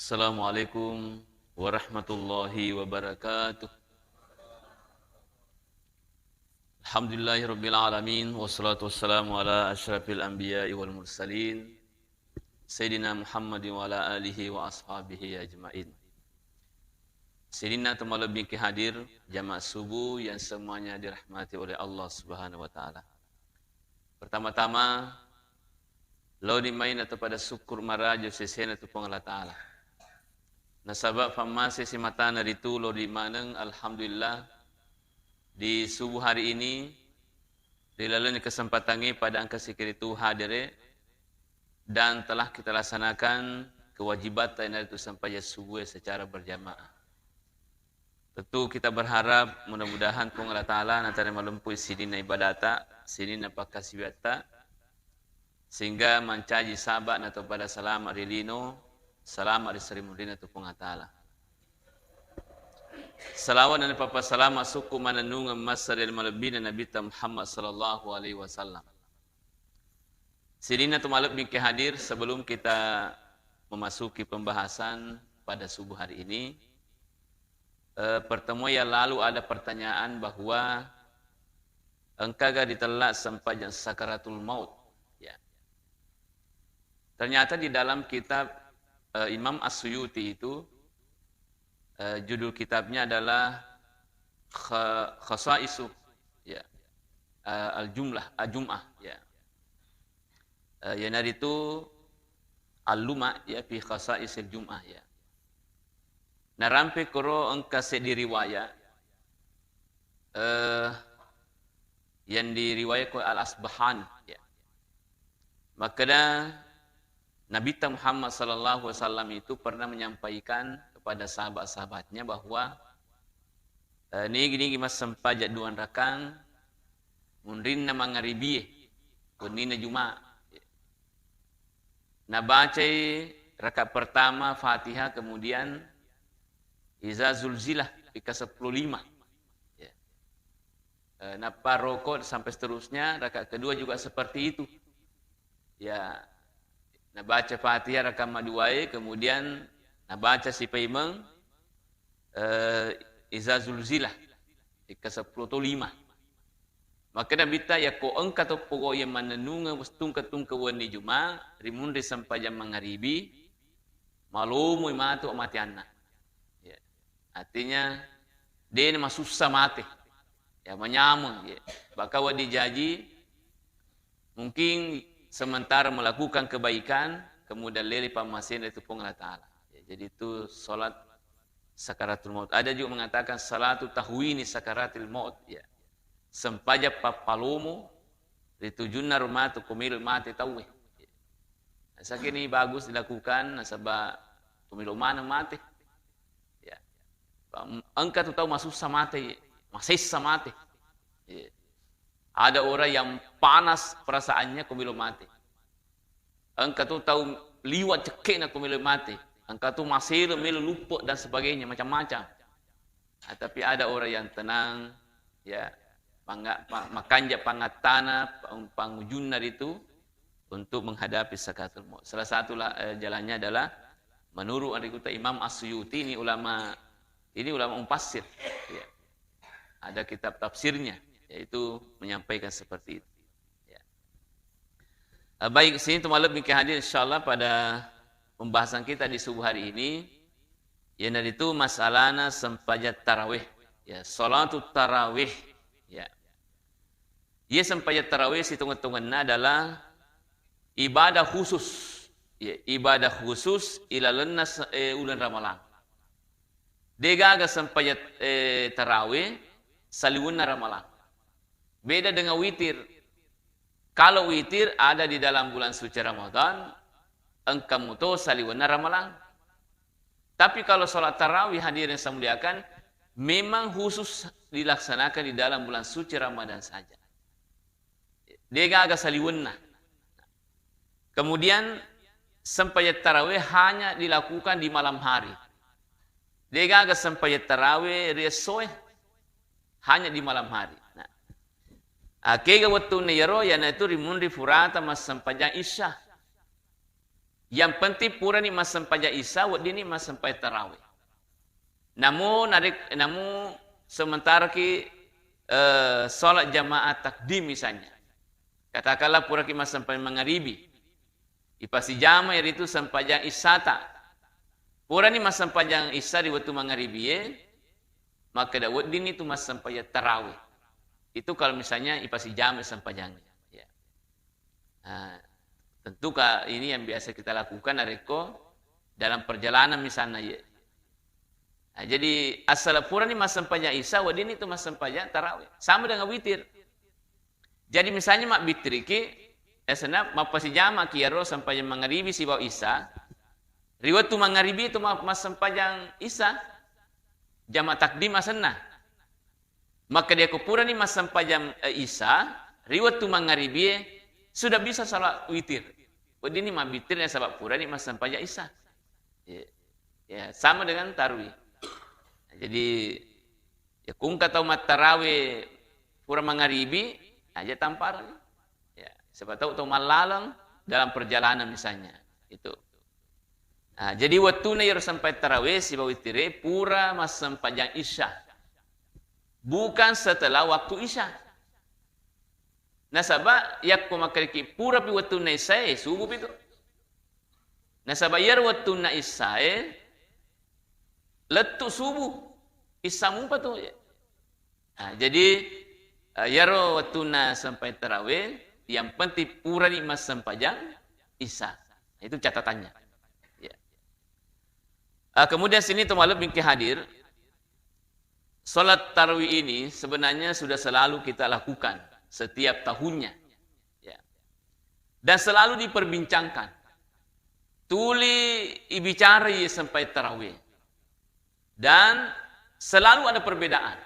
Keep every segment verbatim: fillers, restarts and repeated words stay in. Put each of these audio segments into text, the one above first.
Assalamualaikum warahmatullahi wabarakatuh. Alhamdulillahirabbil alamin, wassalatu wassalamu ala asyrafil anbiya'i wal mursalin, Sayyidina Muhammadin wa ala alihi wa ashabihi ajmain. Sininna to malebbi engka hadir jamaah subuh yang semuanya dirahmati oleh Allah Subhanahu wa Ta'ala. Pertama-tama, laoni mai nato pada syukur maraja sesena tu Puang Allah Ta'ala. Nasaba fammase simatana ritu lao di maneng, alhamdulillah, di subuh hari ini, ri laleng kesempatangnge pada engka sikiritu hadere, dan telah kita laksanakan kewajibatta, iyanaritu sempajang subuh secara berjamaah. Tentu kita berharap mudah-mudahan Puang Allah Ta'ala natarima malempu sininna ibadata, sininna pakkasiwiatta, sehingga mancaji saba' nato pada salama' ri lino, salama' ri sarimunrinna tu Puang Allah Ta'ala. Salawat dan papa salama' sukku manennungeng massari malebbina Nabitta Muhammad sallallahu alaihi wasallam. Sininna tu malebbi engka hadir, sebelum kita memasuki pembahasan pada subuh hari ini, eh, pertemuan yang lalu ada pertanyaan bahwa engkaga ditella sempajang sakaratul maut. Ya. Ternyata di dalam kitab, eh, Imam As-Suyuti itu, eh, judul kitabnya adalah Kha-, Khasaisu, ya. Eh, Al-Jumlah, Al-Jum'ah, ya. Eh, iyanaritu Al-Luma, ya, fi Khasaisil Jum'ah, ya. Narampe koro engka seddi riwayat, eh, yang diriwayatkan Al-Asbahani, ya. Makkeda Nabitta Muhammad sallallahu alaihi wasallam itu pernah menyampaikan kepada sahabat-sahabatnya bahwa, eh, nigi-nigi massempajang duang rakang munrinna mangaribie, wenninna Jumat. Nabacai rakaat pertama Fatihah, kemudian Iza Zulzilah, engka seppulo lima. Ya. Eh, nappa roko sampai seterusnya, rakaat kedua juga seperti itu. Ya, nabaca Fatihah rakaat maduae, kemudian nabaca sipaimeng, eh, Iza Zulzilah, engka seppulo to lima. Makkeda Nabitta, yakko engka to pogau iya mannennungeng wes tungke-tungke wenni Juma, rimunri sempajang mangaribi, malomoi matu amateanna. Ya. Artinya, dena masussa mate. Ya, manyameng, ya. Bahkan wedding jaji, mungkin sementara melakukan kebaikan, kemudian lele pammasena itu Puang Allah Ta'ala. Ya, jadi itu salat sakaratul maut. Ada juga mengatakan salatu tahwini sakaratil maut. Ya. Sempajang pappalomo ri tujunna rumatu ko melo mate tauwe. Ya. Sakini bagus dilakukan, nasaba ko melo maneng mate. Ya. Engka tu tau masussa mate, masessa mate. Ya. Ada orang yang panas perasaannya ko melo mate. Engka tu tau liwa' cekke'na ko melo mate. Engka tu masero melo luppe' dan sebagainya, macam-macam. Ah, tapi ada orang yang tenang, ya, pangga-, pa-, makanja' pangattana, pang-, pangujunna ritu untuk menghadapi sakaratul maut. Salah satu la-, eh, jalannya adalah menurut arikuta Imam As-Suyuti, ini ulama, ini ulama mufassir. Ya. Ada kitab tafsirnya, yaitu menyampaikan seperti itu. Ya. Eh, baik, sini tu malebbi engka hadir, insyaallah, pada pembahasan kita di subuh hari ini, iyanaritu masalahna sempajang tarawih. Ya, salatu tarawih. Ya. Iya sempajang tarawih sitongeng-tongenna adalah ibadah khusus. Ya, ibadah khusus ilalenna se-, eh, uleng Ramalang. Degaga sempajang, eh, tarawih saliwenna Ramalang. Beda dengan witir. Kalau witir ada di dalam bulan suci Ramadan, engka muto saliwenna Ramalang. Tapi kalau salat tarawih, hadirin yang saya muliakan, memang khusus dilaksanakan di dalam bulan suci Ramadan saja. Degaga saliwenna. Kemudian sempajang tarawih hanya dilakukan di malam hari. Degaga sempajang tarawih ri essoe, hanya di malam hari. Nah, akega wettunna iyaro, iyanaritu rimunri furata massempajang isya. Yang penting purani massempajang Isya, weddinni massempajang tarawih. Namu narik-, namu sementara ki, eh, sholat jamaah takdim misalnya. Katakanlah puraki massempajang mangaribi. Ipasijama iritu sempajang Isyata. Purani massempajang Isya ri wettu mangaribie, makkeda weddinni tu massempajang tarawih. Itu kalau misalnya ipasijama sempajang. Ya. Nah, tentu ka ini yang biasa kita lakukan narekko dalam perjalanan misalnya, ya. Nah, jadi asal purani massempajang Isya, weddinni tu massempajang tarawih. Sama dengan witir. Jadi misalnya mabbittiriki, eh, senna mappasijamaki iyaro sempajang mangaribi sibawa Isya, ri wettu mangaribi tu ma-, massempajang Isya, jama takdim asenna. Maka dia ko purani massempajang, eh, Isya, ri wettu mangaribie, sudah bisa salat witir. Weddinni mabbittir nasaba purani massempajang Isya. Ya, ya, sama dengan tarwi. Jadi, ya, kungka tau mattarawe pura mangaribi, aja tamparang. Ya, siapa tahu tau mallaleng dalam perjalanan misalnya. Itu. Nah, jadi wettuna iyaro sempajang tarawih sibawa witire pura massempajang Isya. Bukan setelah waktu Isya. Nasaba yakko makkedaki purapi wettunna Isya, eh, subuh pitu. Nasaba iyaro wettunna Isya, eh, lettu subuh. Isya mupa tu. Nah, jadi, eh, iyaro wettunna sempajang tarawih, yang penting purani massempajang Isya. Itu catatannya. Ya. Ah, kemudian sini teman lebih ke hadir, sholat tarawih ini sebenarnya sudah selalu kita lakukan setiap tahunnya. Ya. Dan selalu diperbincangkan. Tuli ibicara ye sempajang tarawih. Dan selalu ada perbedaan.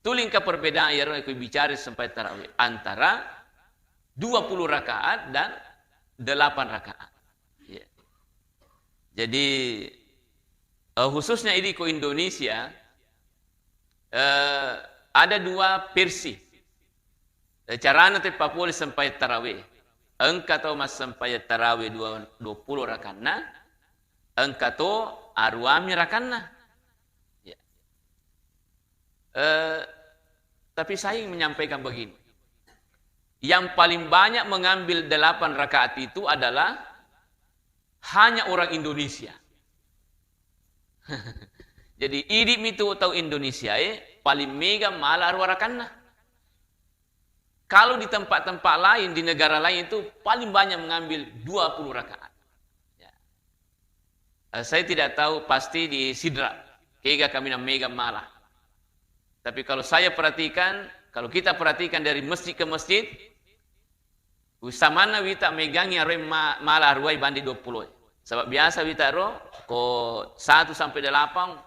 Tuli engka perbedaan iyaro ko ibicara sempajang tarawih antara dua puluh rakaat dan delapan rakaat. Ya. Jadi, eh, khususnya ini ko Indonesia, eh, ada dua versi. Eh, carana te papole sempajang tarawih. Engka tau massempajang tarawih dua, dua puluh rakanna, engka to aruami rakanna. Ya. Eh, tapi saya ingin menyampaikan begini. Yang paling banyak mengambil delapan rakaat itu adalah hanya orang Indonesia. Jadi, idi mitu tau Indonesia e, paling mega mala arua rakanna. Kalau di tempat-tempat lain, di negara lain itu paling banyak mengambil dua puluh rakaat. Ya. Eh, saya tidak tahu pasti di Sidra, kega kami na mega mala. Tapi kalau saya perhatikan, kalau kita perhatikan dari masjid ke masjid, usamanna wita megangi aroi ma-, mala aruai bandi dua puluh. Sebab biasa wita ro, ko satu sampai delapan,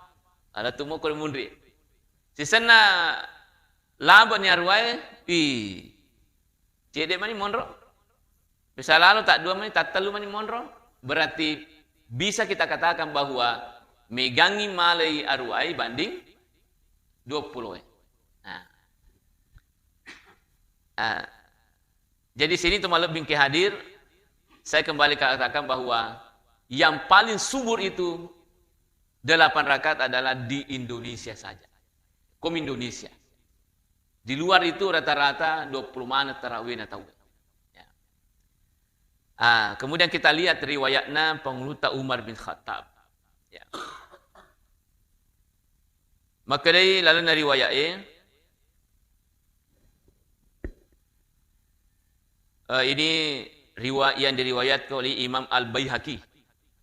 ada tumo ko munri. Sisenna laba ni aruai, ih, cede mani monro. Bisa lalo tak dua mani, tak telu mani monro. Berarti bisa kita katakan bahwa megangi malai aruai banding dua puluh. Nah. Ah, jadi sini teman lebih ke hadir, saya kembali katakan bahwa yang paling subur itu delapan rakaat adalah di Indonesia saja. Kom Indonesia. Di luar itu rata-rata dua puluh mana tarawihna tau. Ya. Ah, kemudian kita lihat riwayatna Panguluta Umar bin Khattab. Ya. Makkedai lalenna riwayat e, eh, ini riwa-, yang diriwayatkan oleh Imam Al-Baihaqi.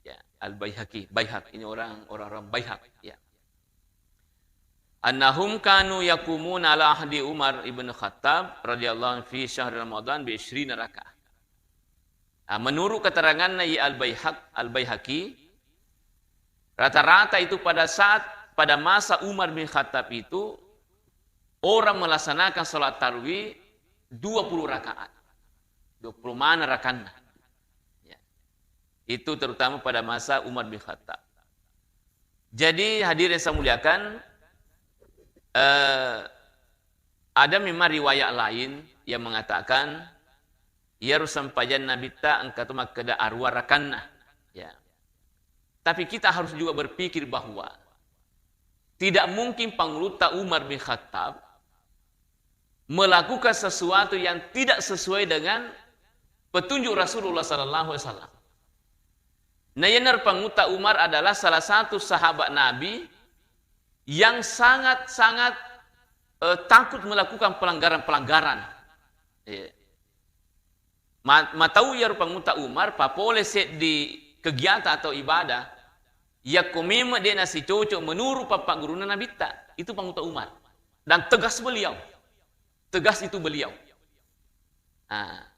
Ya, Al-Baihaqi, Baihaq, ini orang, orang-orang Baihaq, ya. Annahum kanu yakumuna ala ahdi Umar ibn Khattab radhiyallahu anhu fi syahri Ramadan bi isyrina rakaah. Ah, menurut keteranganna Yi Al-Baihaq-, Al-Baihaqi, rata-rata itu pada saat, pada masa Umar bin Khattab itu, orang melaksanakan salat tarawih dua puluh rakaat. Dua puluh mana rakanna. Ya. Itu terutama pada masa Umar bin Khattab. Jadi, hadirin yang saya muliakan, eh, ada memang riwayat lain yang mengatakan, iyaro sempajanna Nabitta engka to makkeda arua rakanna. Ya. Tapi kita harus juga berpikir bahwa tidak mungkin Pangulutta Umar bin Khattab melakukan sesuatu yang tidak sesuai dengan petunjuk Rasulullah sallallahu alaihi wasallam. Nah, yenaro Pangulutta Umar adalah salah satu sahabat Nabi yang sangat-sangat, eh, takut melakukan pelanggaran-pelanggaran. Iya. Ma-, matau iyaro Pangulutta Umar, papole seddi kegiatan atau ibadah, yakko memang de' nasicoco menurut pappagguruna Nabitta. Itu Pangulutta Umar. Dan tegas beliau. Tegas itu beliau. Ah.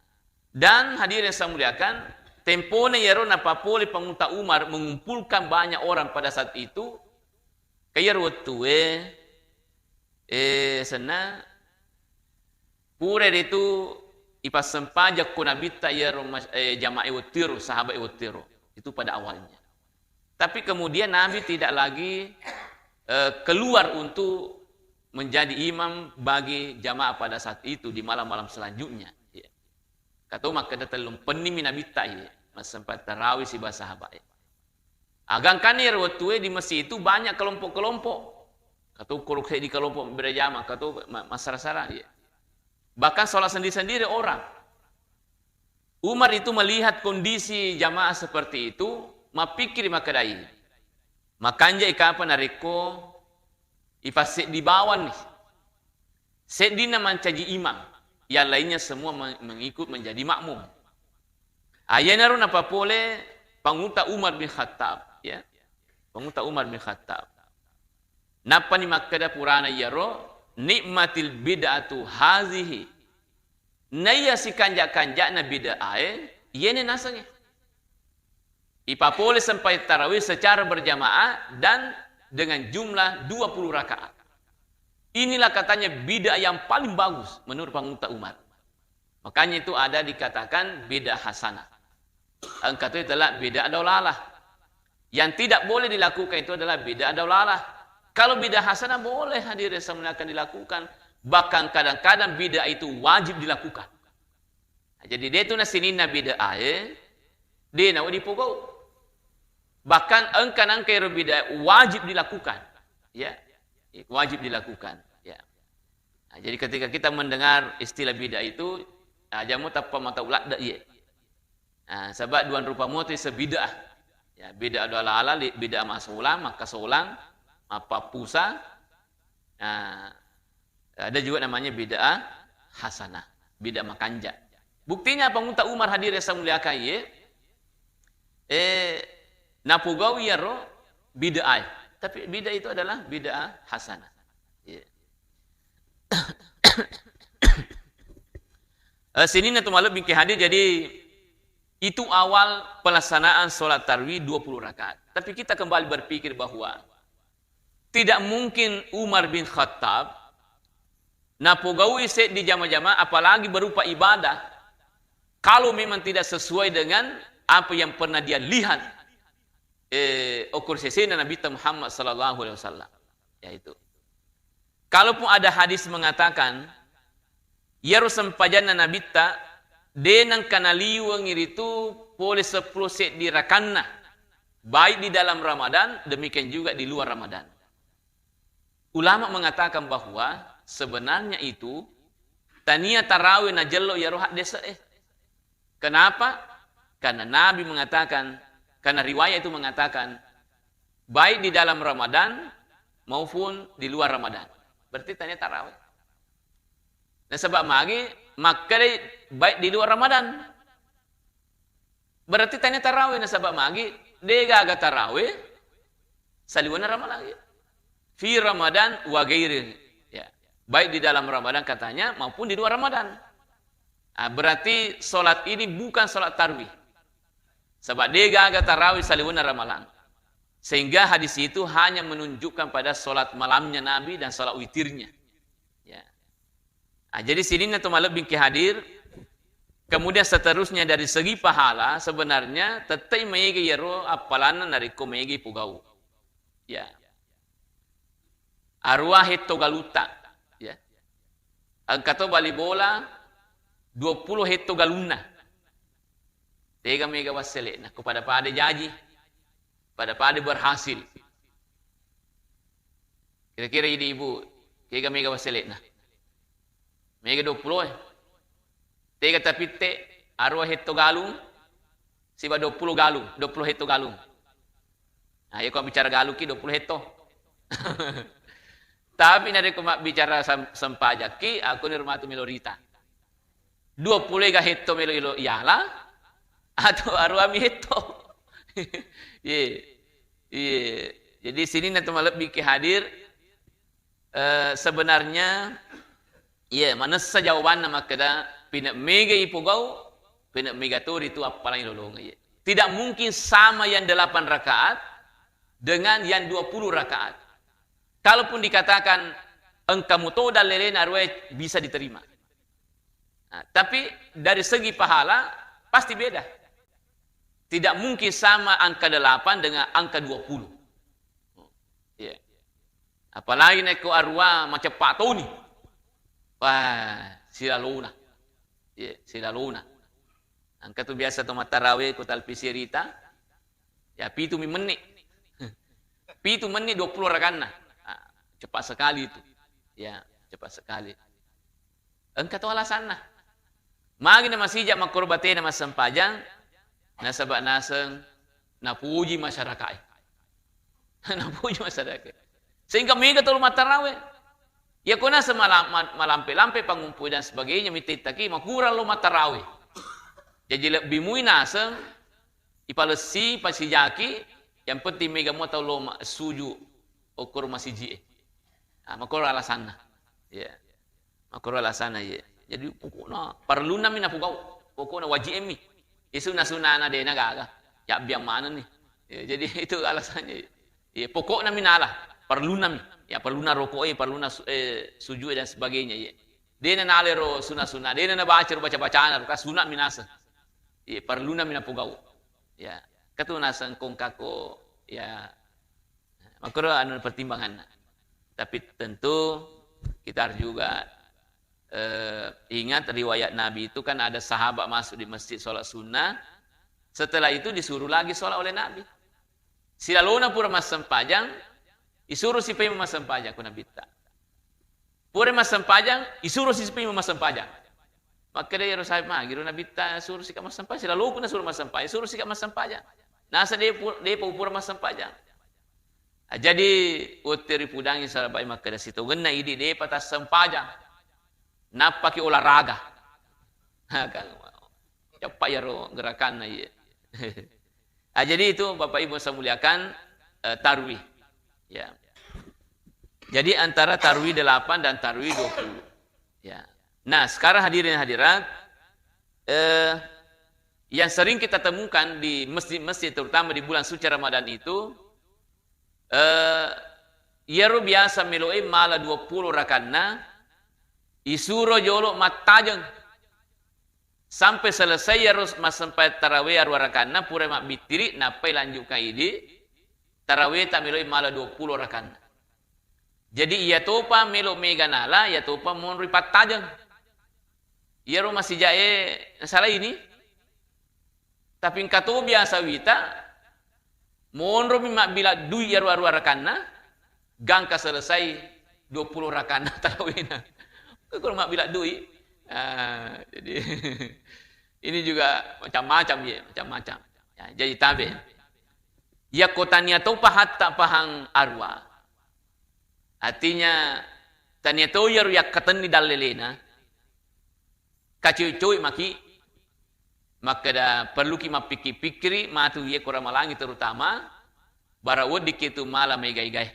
Dan hadirin yang saya muliakan, tempona iyaro napapole Pangulutta Umar mengumpulkan banyak orang pada saat itu, ke iyaro wettue, eh, senna, pura ritu ipassempajang ko Nabitta iyaro mas-, eh, jamaah e wettiro, sahabat e wettiro. Itu pada awalnya. Tapi kemudian Nabi tidak lagi, eh, keluar untuk menjadi imam bagi jamaah pada saat itu di malam-malam selanjutnya. Ya. Kato makkeda tellumpenni mi Nabitta, ya, massempajang tarawih sibawa sahabat e. Agangkanna iyaro wettue di masjid itu banyak kelompok-kelompok. Kato koro seddi kelompok berjamaah, kato ma-, massara-sara, ya. Bahkan sholat sendiri-sendiri orang. Umar itu melihat kondisi jamaah seperti itu, mappikiri makkedai, makanjai kapa narekko ipasseddi bawang ni. Seddinna mancaji imam, yang lainnya semua me-, mengikut menjadi makmum. Ayenaro napapole Pangulutta Umar bin Khattab, ya. Pangulutta Umar bin Khattab. Nappani makkeda purana iyaro, "Nikmatil bid'atu hazihi." Naiya sikanja-kanjana bid'ae, iyene nasengnge. Ipapole sempajang tarawih secara berjamaah dan dengan jumlah dua puluh rakaat. Inilah katanya bid'ah yang paling bagus menurut Pangulutta Umar. Makanya itu ada dikatakan bid'ah hasanah. Engka tu itulah bid'ah dolalah. Yang tidak boleh dilakukan itu adalah bid'ah dolalah. Kalau bid'ah hasanah boleh, hadirin yang saya muliakan, dilakukan. Bahkan kadang-kadang bid'ah itu wajib dilakukan. Jadi, de' tu na sininna bid'ae, de' nawedding dipogau. Bahkan engka nangka ero bid'ah wajib dilakukan. Ya, wajib dilakukan. Ya. Nah, jadi ketika kita mendengar istilah bid'ah itu, aja' mo tappa matau ladde' iye. Nah, sebab dua rupa moto sebid'ah. Ya, bid'ah dolalah, li-, bid'ah masolang, makkasolang, mappappusa. Nah, ada juga namanya bid'ah hasanah, bid'ah makanja. Buktinya Pangulutta Umar, hadirin yang saya muliakan, ye, eh, napogau iyaro bid'ah. Tapi bid'ah itu adalah bid'ah hasanah. Ye. Eh, sininna tu malebbi engka hadir, jadi itu awal pelaksanaan sholat tarawih dua puluh rakaat. Tapi kita kembali berpikir bahwa tidak mungkin Umar bin Khattab napogaui seddi jama-jama, apalagi berupa ibadah, kalau memang tidak sesuai dengan apa yang pernah dia lihat, eh, okko ri sesena Nabitta Muhammad sallallahu alaihi wasallam. Yaitu, kalaupun ada hadis mengatakan, iyaro sempajanna Nabitta, de' nengka naliwengi ritu pole seppulo seddi rakanna, baik di dalam Ramadan, demikian juga di luar Ramadan. Ulama mengatakan bahwa sebenarnya itu tania tarawih najello iyaro haddese'e. Kenapa? Karena Nabi mengatakan, karena riwayat itu mengatakan, baik di dalam Ramadan maupun di luar Ramadan. Berarti tania tarawih. Nasaba magi makkedai baik di luar Ramadan. Berarti tania tarawih, nasaba magi de' gaga tarawih saliwenna Ramadan. Fi Ramadan wa ghairi. Ya. Baik di dalam Ramadan katanya maupun di luar Ramadan. Ah, berarti sholat ini bukan sholat tarawih. Sebab de' gaga tarawih saliwenna Ramadan. Sehingga hadis itu hanya menunjukkan pada sholat malamnya Nabi dan sholat witirnya. Ya. Ah, jadi sininna tu malebbi engka hadir. Kemudian seterusnya dari segi pahala, sebenarnya tettai maega iyaro appalanna narekko maega ipogau. Ya. Aruwa hetto galutta. Ya. Engka to bali bola, dua puluh hetto galunna. Tega mega wassele'na, ko pada-pada jaji, pada-pada berhasil. Kira-kira idi ibu, tega mega wassele'na? Mega dua puluh e. Tega tapitte, arua hetto galung, siba dua puluh galung, dua puluh hetto galung. Nah, iya ko bicara galung ki dua puluh hetto. Tapi narekko mabbicara sam-, sempajakki, aku ni rumah tu melo rita. Dua puluh ega hetto melo ilo iala, atau aruami hetto. Iye. Iye. Jadi sininna tu malebbi ki hadir, eh, sebenarnya, iye, manessa jawabanna makkeda, pine mega ipogau, pine mega tori tu appalang ilolongeng, iye. Tidak mungkin sama yang delapan rakaat dengan yang dua puluh rakaat. Kalaupun dikatakan engka muto dallelena arue bisa diterima. Nah, tapi dari segi pahala pasti beda. Tidak mungkin sama angka delapan dengan angka dua puluh. Iya. Apalagi naikko arua maceppa toni. Wah, silalona. Iya, silalona. Angka tu biasa to mattarawe ko talpisi rita. Ya, pitu mi menni. Pitu menni dua puluh rakanna. Ah, cepat sekali itu. Ya, cepat sekali. Engka to alasanna. Magi na masija makkoro batena massempajang, nasaba naseng napuji masyarakat. Napuji masyarakat. Sehingga mega tolo mattarawe. Ya ko naseng malam-, ma-, malampe-lampe pangumpul dan sebagainya, mitittaki makurang lo mattarawe. Jadi lebbi mui naseng ipalessi, pasijaki, yang penting mega mua tau lo ma-, suju okor masiji e. Ah, makkoro alasanna. Ya. Makkoro alasanna, iye. Jadi, pokokna parellunna mi napogau. Pokokna wajib mi. Iye, sunna-sunnana dena gaga. Ya, biang maneng ni. Ya, jadi itu alasannya. Iya, pokokna mi nala. Parellunna mi. Ya, parellunna rokok e, parellunna su-, eh, sujud dan sebagainya, iya. Dena nalero sunna-sunna, dena nabaca ro baca-bacana, ro ka sunna mi naseng. Iya, parellunna mi napogau. Ya, katu naseng kongkako, ya, Makkoro anu pertimbanganna. Tapi tentu kita harus juga, eh, ingat riwayat Nabi itu kan ada sahabat masuk di masjid sholat sunnah, setelah itu disuruh lagi sholat oleh Nabi. Silalona pura massempajang, isuruh sipai massempajang ku Nabitta. Pura massempajang, isuro sisipi massempajang. Makkeda iyaro sahabat, "Magi ro Nabitta suro sika massempajang? Silaloku nasuro massempajang, suro sika massempajang. Nasa de pu-, de pa upura massempajang." Ah, jadi, wettu ripudangi sahabat makkeda, "Sitongenna idi depa tassempajang. Nappaki olahraga." Ha, kan. Ceppa iyaro gerakanna, iya. Ah, jadi itu Bapak Ibu saya muliakan, eh, tarwih. Ya. Jadi antara tarwih delapan dan tarwih dua puluh. Ya. Nah, sekarang hadirin hadirat, eh, yang sering kita temukan di masjid-masjid, terutama di bulan suci Ramadan itu, eh, iyaro biasa meloe mala dua puluh rakanna, isuro jolo mattajeng. Sampai selesai iyaro massempajang tarawih arua rakanna, pura mabbittiri, nappai lanjutkan idi, tarawihta meloi mala dua puluh rakanna. Jadi, iya topa melo mega nala, iya topa monroi pattajeng. Iyaro masijae nasalaini. Tapi engka to biasa wita, monromi mabbila dui iyaro arua rakanna, gangka selesai dua puluh rakanna tarawihna. Kuro mabbila dui. Ah, jadi, ini juga macam-macam, ya, macam-macam. Ya, jadi tabe. Yakko tania topa hatta pahang arua. Artinya, tania to iyaro yakkatenni dallelena, kacoi-coi maki, makkeda perluki mappikki-pikkiri matu iye ko ramalangi terutama, bara weddikki tu mala mega-egae.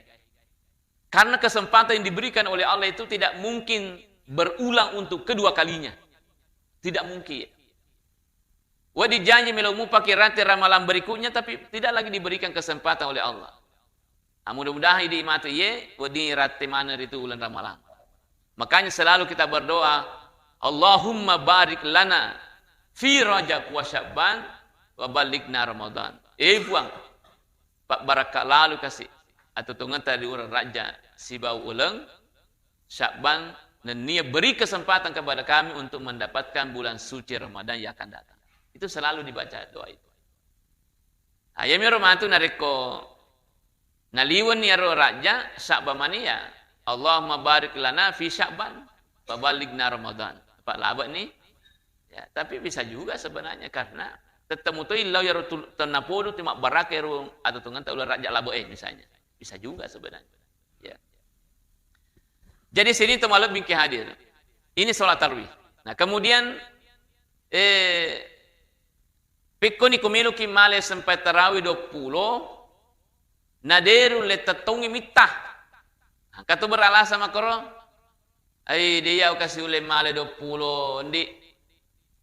Karena kesempatan yang diberikan oleh Allah itu tidak mungkin berulang untuk kedua kalinya. Tidak mungkin. Wedding janji melo mupaki rate ramalang berikutnya, tapi tidak lagi diberikan kesempatan oleh Allah. Ah, mudah-mudahan idi matu iye, wedding rate maneng ritu uleng ramalang. Makanya selalu kita berdoa, "Allahumma barik lana fi Rajab wa Sya'ban wa ballighna Ramadan." Eh, Puang, pabbarakka lalu kasi atau tongetta di uleng Rajab sibawa uleng Sya'ban, nennia beri kesempatan kepada kami untuk mendapatkan bulan suci Ramadan yang akan datang. Itu selalu dibaca doa itu. Nah, iyamiro matu narekko naliwenni iyaro rajja Sya'ban mani ya, "Allahumma barik lana fi Sya'ban, wa ballighna Ramadan." Apa labe'ni? Ya, tapi bisa juga sebenarnya karena tetemu to illau iyaro tul-, tennapodo tu mabbaraka iyaro atau tunganta uleng rajja labe'e misalnya. Bisa juga sebenarnya. Ya. Jadi sini to malebbi ki hadir. Ini sholat tarawih. Nah, kemudian, eh, pekkoni ko meloki male sempajang tarawih duappulo, na de rulle tettongngi mitta. Engka to beralasan makkoro, "Ai, de iya kasi ulle male duappulo, Ndi."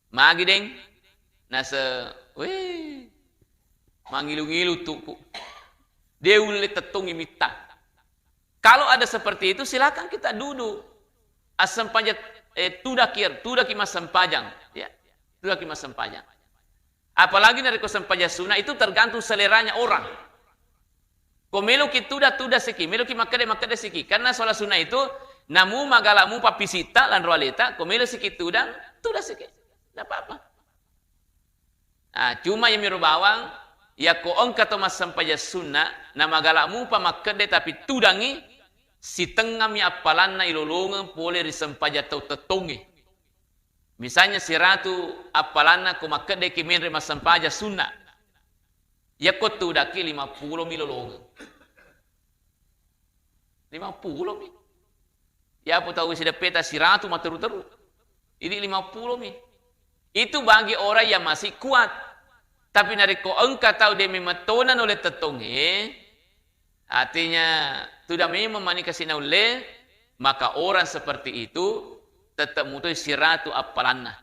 Magi, Deng? Nase, weh, mangilu-ngilu tuku. De ulle tettongngi mitta. Kalau ada seperti itu, silakan kita duduk. Assempajang, eh, tudaki, tudaki massempajang, ya. Tudaki massempajang. Apalagi narekko sempajang sunat itu tergantung seleranya orang. Ko meloki tuda, tuda siki, meloki makkeda, makkeda siki. Karena sholat sunnah itu, namu magala mupa pisitta lanro aleta, ko melo siki tudang, tuda siki. Tidak apa-apa. Nah, cuma iyamiro bawang, yakko engka to massempajang sunna, na magala mupa makkedde tapi tudangi, sitengngami appalanna ilolongeng pole ri sempajang tau tettongnge. Misalnya siratu appalanna ko makkeddeki menre massempajang sunna. Yakko tudaki lima pulo mi lolongeng. Lima pulo mi. Yapo tau sideppeta siratu matteru-teru. Ini lima pulo mi. Itu bagi orang yang masih kuat. Tapi narekko engka tau de memang tona nulle tettongnge, artinya tuda memang mani kasi naulle, maka orang seperti itu tetap mutoi siratu appalanna.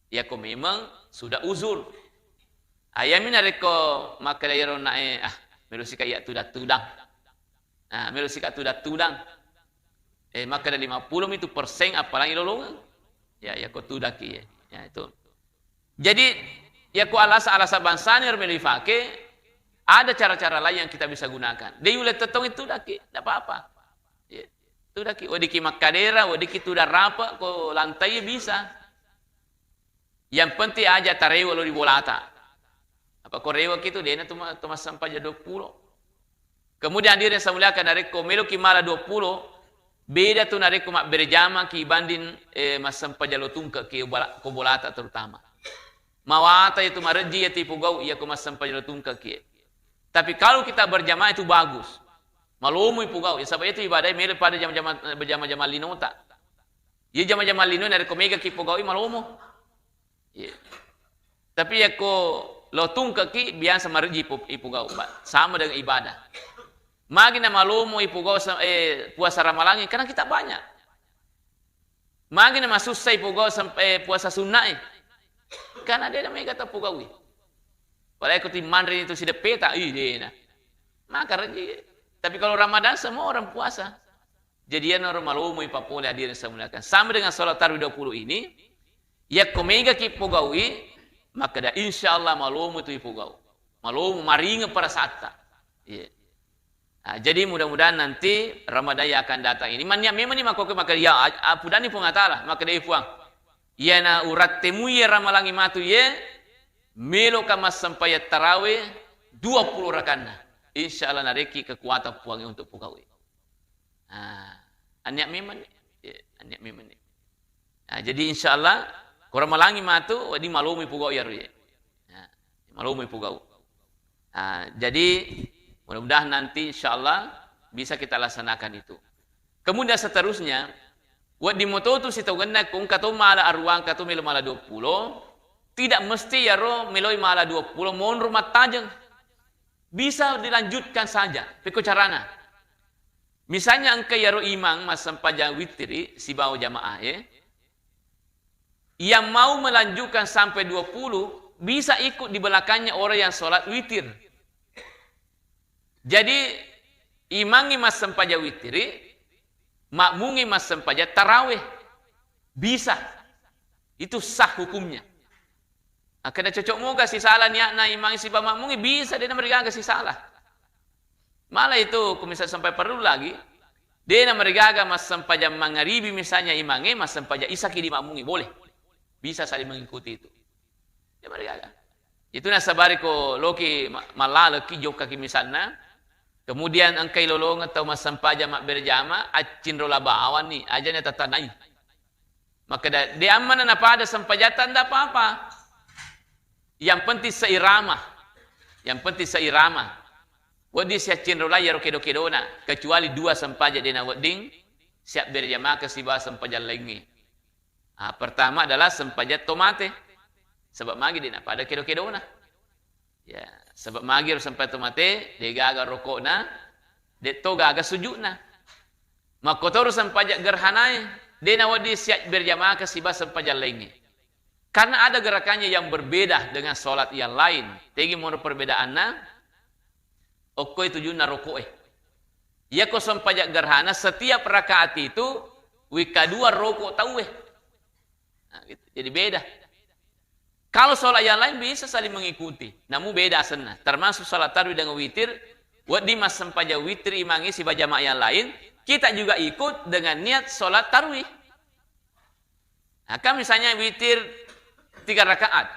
Yakko memang sudah uzur. Ayami narekko makkeda iyaro nae, "Ah, melo sika iya tudang-tudang." Nah, melo sika tudang-tudang. Eh, makkeda lima pulo mi tu persen appalang ilolongeng. Ya, yakko tudaki, ya. Ya, itu. Jadi, yakko alasa-alasa bangsana ero melo ifake, ada cara-cara lain yang kita bisa gunakan. De ulle tettongngi tudaki, tidak apa-apa. Ya. Tudaki, weddikki makkadera, weddikki tudang rapa, ko lantai bisa. Yang penting aja tarewe lo di bolata. Apa ko reweki tu, dena tu ma-, tu massempajang duappulo. Kemudian hadirin saya muliakan, narekko meloki mala duappulo, beda tu narekko mabbere jamaki banding, eh, massempajang lo tungke ki bola-, ko bolata terutama. Mawata itu marejji iya tu ipogau iya ko massempajang lo tungke ki. Tapi kalau kita berjamaah itu bagus. Malomo ipogau, ya, sebab itu ibadah melo pada jama-jama, berjama-jama linota. Iya jama-jama lino narekko mega ki pogau malomo. Iya. Tapi yakko lo tungkeki, biasa marejji ipu-, ipugau, Pak. Sama dengan ibadah. Magi na malomo ipugau sa-, eh, puasa Ramalangi, karena kita banyak. Magi na masussa ipugau sam-, eh, puasa sunnae. Karena de na mega tapugaui. Apalagi ko timmanre itu sideppeta, ih, dena. Maka rejji. Tapi kalau Ramadan, semua orang puasa. Jadi, iyanaro malomo ipapole, hadirin saya muliakan. Sama dengan sholat tarawih dua puluh ini, yakko mega ki pogaui, makkeda, "Insya Allah malomo tu ipogau." Malomo, maringeng perasatta. Iya. Nah, jadi mudah-mudahan nanti Ramadan yang akan datang ini, mannia memang ni makkokko makkeda, "Ya, a-, apudani Puang Allah Ta'ala," makkeda, "Eh, Puang, iyana urattemui Ramalangi matu ye, meloka massempajang tarawih dua puluh rakanna. Insya Allah narekki kekuatan Puang untuk pogaui." Ah, annia memang ni. Ya, annia memang ni. Ah, jadi insya Allah, ko Ramalangi matu, wedding malomo ipogau iyaro ye. Ya, malomo ipogau. Ah, jadi mudah-mudahan nanti insya Allah bisa kita laksanakan itu. Kemudian seterusnya, wedding moto tu sitogenna ko engka to mala aruwa, engka to melo mala dua puluh, tidak mesti iyaro meloi mala dua puluh monro mattajeng. Bisa dilanjutkan saja. Pekko carana. Misalnya engka iyaro imang massempajang witiri sibawa jamaah, ya. Yang mau melanjutkan sampai dua puluh, bisa ikut di belakangnya orang yang sholat witir. Jadi, imangnge massempajang witiri, makmungnge massempajang tarawih. Bisa. Itu sah hukumnya. Akkeda cocok moga sisala niatna imang sibawa makmungnge, bisa, dena marigaga sisala. Malah itu, ko misal sampai perlu lagi, dena marigaga massempajang mangaribi misalnya imangnge, massempajang isaki di makmungnge, boleh. Bisa saling mengikuti itu. Dia marigaga. Itu nasabari ko loki ma-, mallaleki, jokkaki misalna, kemudian engkai lolongeng tau massempajang mabbere jama, accinrola bawanni, ajana tatanai. Makkeda, "De ammana napada sempajatta, nda apa-apa. Yang penting seirama. Yang penting seirama." Wedding siaccinrolai iyaro kedo-kedona, kecuali dua sempajang de nawedding siabbere jamaka sibawa sempajang laingnge. Ah, pertama adalah sempajang to mate. Sebab magi de napada kedo-kedona. Ya, sebab magi ro sempajang to mate, de gaga rokokna, de to gaga sujudna. Makkotoro sempajang gerhanae, de nawedding siabbere jamaka sibawa sempajang laingnge. Karena ada gerakannya yang berbeda dengan sholat yang lain. Tegi monro perbedaanna? Okkoi tujunna roko'e. Iyako sempajang gerhana, setiap rakaat itu wikka dua rokok tauwe. Nah, gitu. Jadi beda. Kalau sholat yang lain bisa saling mengikuti, namun beda asenna. Termasuk sholat tarwih dengan witir, wedding massempajang witir imangnge sibawa jamaah yang lain, kita juga ikut dengan niat sholat tarwih. Nah, kan misalnya witir tiga rakaat,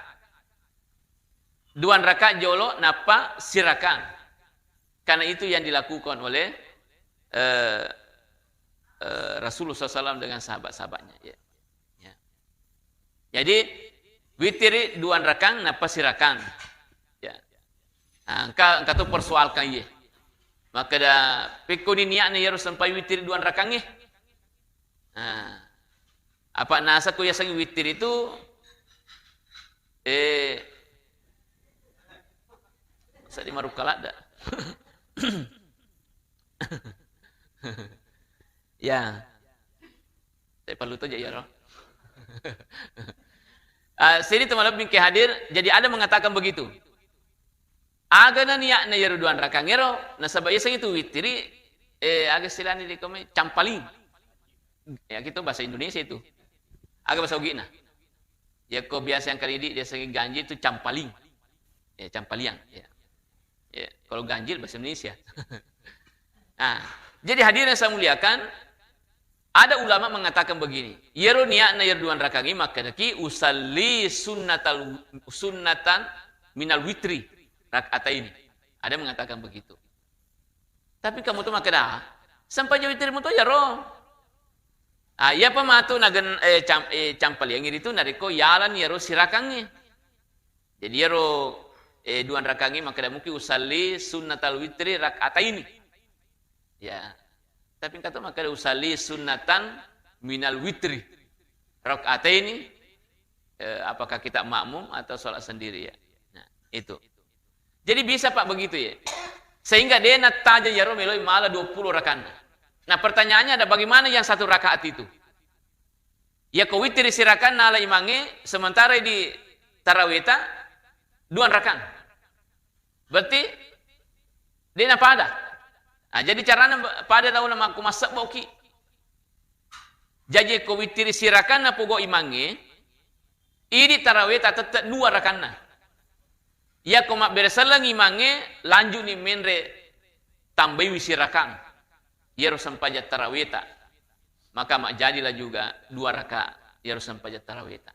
dua rakaat jolo, nappa sirakang. Karena itu yang dilakukan oleh, eh, eh, Rasulullah sallallahu alaihi wasallam dengan sahabat-sahabatnya. Ya. Ya. Jadi, witiri dua rakang, nappa sirakang. Ya. Nah, engka, engka tu persoalkan ye. Makkeda, pekko ni niatna yaro sempai witiri dua rakang ye. Nah, apa nasa ku yaseng witiri itu, eh, sadi marukka ladda. Ya. Tapi perlu tu aja ya, roh. Ah, sini teman lebih ke hadir, jadi ada mengatakan begitu. Aga na niatna yero dua rakang ero, nasaba yaseng itu witiri, eh, aga istilahnya di kome, campaling. Ya, gitu bahasa Indonesia itu. Aga bahasa Ugina. Ya, kok biasa yang kali di, dia sering ganjil itu campaling. Ya, campaliang. Ya. Ya, kalau ganjil bahasa Indonesia. Nah, jadi hadirin yang saya muliakan, ada ulama mengatakan begini, yero niatna yero dua rakang ini makkedaki usalli sunnatal, sunnatan minal witri rakaat ini. Ada mengatakan begitu. Tapi kamu tu makkeda, sempajang witiri muto yero. Ah, iya pa matu nagen, eh, cam-, eh, campaliang itu nariko yalan yero sirakangi. Jadi yero, eh, dua rakang ini makkeda muki usalli sunnatal witri rakaat ini. Ya. Tapi engka to makkeda usalli sunnatan minal witri. Rakaat ini, eh, apakah kita makmum atau sholat sendiri ya? Nah, itu. Jadi bisa Pak begitu ya. Sehingga de nattaja yaro meloi mala dua puluh rakanna. Nah, pertanyaannya ada bagaimana yang satu rakaat itu? Ya ko witiri sirakang nala imange sementara di taraweta dua rakang. Berarti de napada. Nah, jadi carana pada tau na makku massebboki. Jaji ko witiri sirakanna pogo imange, idi taraweta tette dua rakanna. Yako mabbere selleng imange, lanjuni menre tambaiwi sirakang. Yero sempajang taraweta. Maka majadilah juga dua raka yero sempajang taraweta.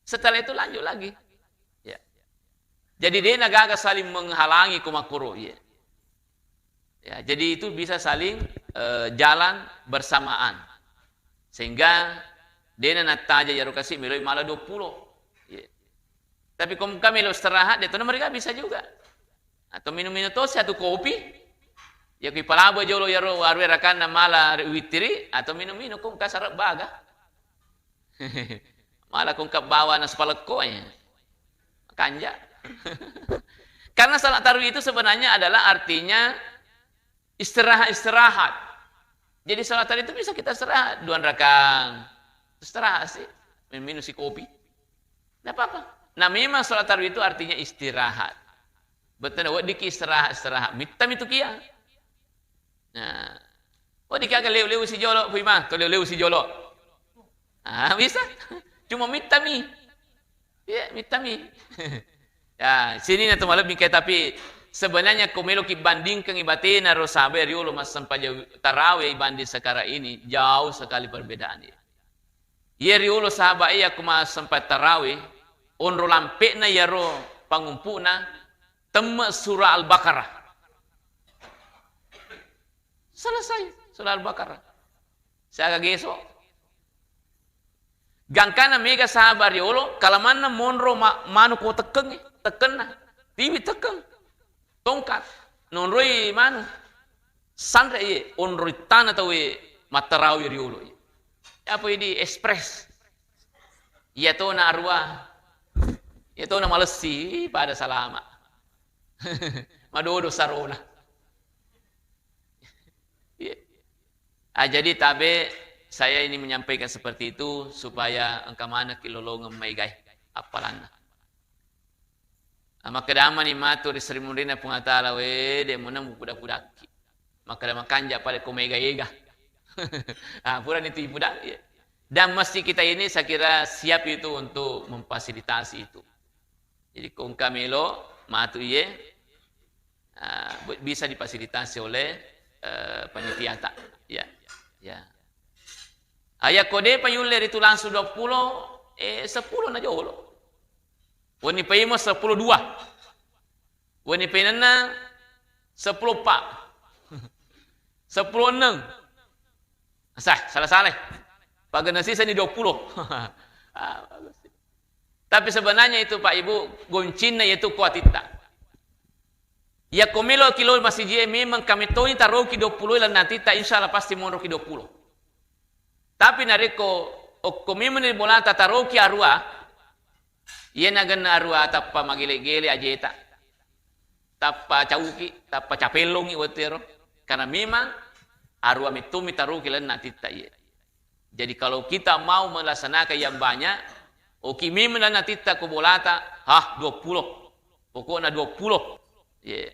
Setelah itu lanjut lagi. Ya. Jadi de nagaga saling menghalangi ko makkoro, ya. Ya, jadi itu bisa saling, eh, jalan bersamaan. Sehingga de nattaja yaro kasi meloi mala dua puluh. Ya. Tapi ko engka melo istirahat, de to namariga bisa juga. Atau minum-minum to satu kopi. Ya, ki palabo jolo yaro arue rakanna mala witiri, atau minum-minum ko engka sarap baga. Malah kongkap bawa nas palekko, ya. Kanja. Karena salat tarawih itu sebenarnya adalah artinya istirahat-istirahat. Jadi salat tarawih itu bisa kita istirahat, dua rakang. Istirahat sih, minum si kopi. Nggak apa-apa. Nah, memang salat tarawih itu artinya istirahat. Betul, weddiki istirahat, istirahat. Mittami tu kia. Nah. Oh, dikagak leu-leu si jolo, Puima, to leu-leu si jolo. Ah, bisa. Cuma mittami. Iya, mittami. Ya, sini na to malebbi ke, tapi sebenarnya ko meloki bandingkan ibatena ro sahabat riolo massempajang tarawih banding sekarang ini, jauh sekali perbedaannya. Iya riolo sahabat iya ko massempajang tarawih, onro lampe'na iyaro pangumpu'na, temme' surah Al-Baqarah. Selesai surah Al-Baqarah. Siaga geso. Gangkana mega sahaba riolo, kalamanna monro ma-, manu ko tekkeng, tekkenna. Tiwi tekkeng. Tongkat. Nonroi manu. Sanre iye, onroi tana tau e mattarawi riolo iye. Apa idi express. Iya tona arwah. Iya tona malessi, pada salama. Madodo sarona. Iya. Ah, jadi tabe, saya ini menyampaikan seperti itu supaya engka manekki lolongeng maegae appalanna. Ah, makkedamani matu ri sri munrinna Puang Allah Taala, "We, de' muna mupuda-pudakki. Makkeda makanja pada ko maega-ega." Ah, purani tu ipudang, iya. Dan masjid kita ini saya kira siap itu untuk memfasilitasi itu. Jadi ko engka melo matu iye, ah, bu-, bisa difasilitasi oleh, eh, panitiata. Ya, ya. Aya ko de'pa yulle ritu langsung dua puluh, eh, sepuluh na jolo. Wenni paimeng sepuluh dua. Wenni painenna sepuluh empat. Sepuluh enam. Sah, salah-salah. Pagenna sisani dua puluh. Ah, bagus. Tapi sebenarnya itu, Pak Ibu, goncinna yaitu ko atitta. Yakko meloki lo masiji e, memang kametoni taroki dua puluh lalenna atitta, insya Allah pasti monroki dua puluh. Tapi narekko okko memang ri bolata taroki arua, iyena genna arua tappa magele-gele ajeta. Tappa cauki, tappa capellongi wettu ero. Karena memang arua mettomi taroki lalenna atitta iye. Jadi kalau kita mau melaksanakan yang banyak, oki memang lalenna atitta ko bolata, hah, dua puluh. Pokoknya dua puluh. Iya.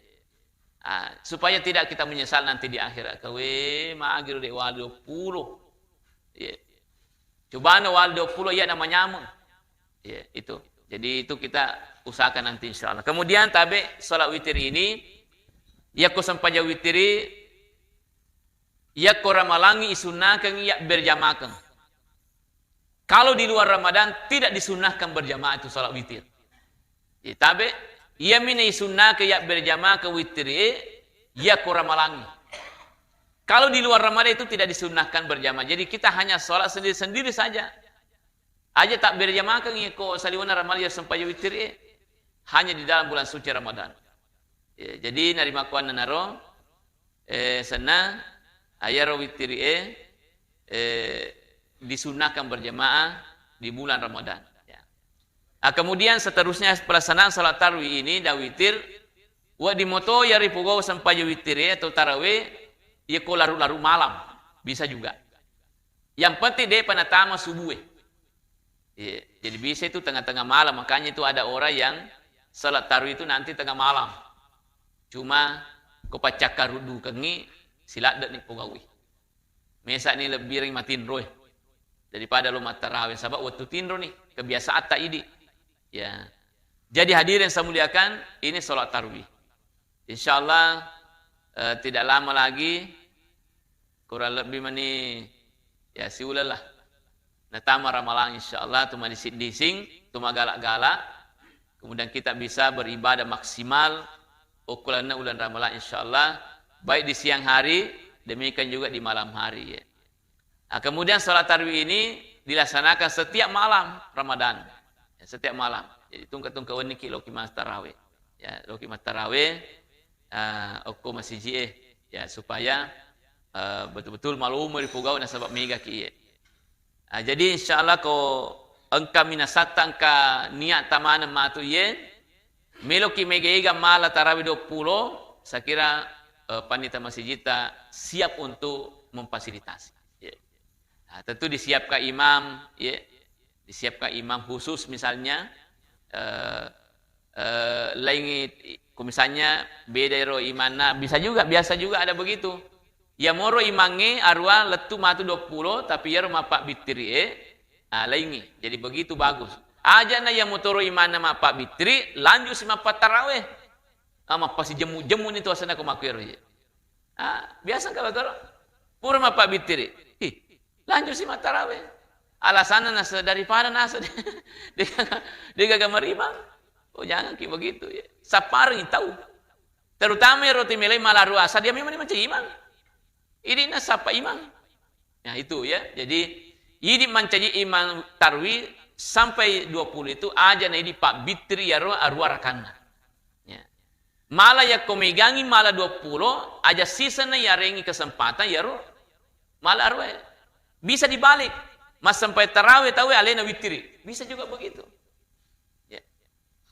Ah, supaya tidak kita menyesal nanti di akhirat. Kawe, magiro de' wali dua puluh. Iya. Cobana wali dua puluh, iya namanyameng. Iya, itu. Jadi itu kita usahakan nanti insya Allah. Kemudian tabe salat witir ini, yakko sempajang witiri, yakko ramalangi isunnakengi ya berjamakeng. Kalau di luar Ramadan tidak disunnahkan berjamaah itu salat witir. Ya, tabe, iya mina isunnakeng ya berjamaah ke witir e, yakko ramalangi. Kalau di luar Ramadan itu tidak disunnahkan berjamaah. Jadi kita hanya salat sendiri-sendiri saja. Aja tak berjamaah kan ko saliwana Ramadan ya sempajang witir e. Hanya di dalam bulan suci Ramadan. Ya, jadi narimakkuannanaro, eh, senna, ayaro witiri e, eh, disunnahkan berjamaah di bulan Ramadan. Ya. Ah, kemudian seterusnya pelaksanaan salat tarawih ini dan witir, wedding moto ya ripogau sempajang witir e atau tarawih, ya ko larut-larut malam, bisa juga. Yang penting de'pa natama subuh e. Iya, jadi bisa itu tengah-tengah malam. Makanya itu ada orang yang salat tarawih itu nanti tengah malam. Cuma ko paccakkaruddukengngi, siladde'ni pogaui. Mesa'ni lebbi ring matinroe daripada lo mattarawe, sabab wettu tinroni, kebiasaatta idi. Ya. Jadi hadirin saya muliakan, ini salat tarawih. Insya Allah, eh, tidak lama lagi, kurang lebih meni, ya, siuleng lah. Natama Ramalang, insya Allah, tu madising-dising, tu magala-gala. Kemudian kita bisa beribadah maksimal, ukurannya ulan Ramalang, insya Allah, baik di siang hari, demikian juga di malam hari, ya. Nah, kemudian salat tarawih ini dilaksanakan setiap malam Ramadan. Ya, setiap malam. Jadi, tungke-tungke wenni ki loki mattarawe. Ya, loki mattarawe, eh, okko masiji e. Ya, supaya, eh, betul-betul malumu ripogau nasabab mega ki iye. Ah, jadi, insya Allah, ko engka minasatta, engka niat tamaneng matu iye, meloki mega-ega mala tarawih dua puluh, saya kira, eh, panita masijita siap untuk memfasilitasi. Ya. Nah, tentu disiapkan imam, ya. Disiapkan imam khusus misalnya, eh, eh, laingi, ko misalnya beda ero imanna, bisa juga, biasa juga ada begitu. Ya moro imangnge arua lettu matu dua puluh, tapi iyaro mappabbittiri e, ah, laingi. Jadi begitu bagus. Ajana ya motoro imanna mappabbittiri, lanjut si mappattarawe. Ah, mappasijemmu-jemmu ni tu asana ko makkuero ye. Ah, biasa engka batoro. Pura mappabbittiri. Hi, lanjut si mattarawe. Alasanna nase-, daripada nase-, degaga, degaga marimang. Oh, jangan ki begitu, ya. Sapparengi tau. Terutama ero ti melai mala arua, sadia memang mancaji imang. Idi nasappa imang. Nah, itu, ya. Jadi, idi mancaji imang tarwi sampai dua puluh itu aja na idi pabbittiri yaro arua rakanna. Ya. Mala yakko megangi mala dua puluh, aja sisenna yarengi kesempatan yaro mala arua. Bisa dibalik. Massampai tarawih tauwe alena wittiri. Bisa juga begitu. Ya.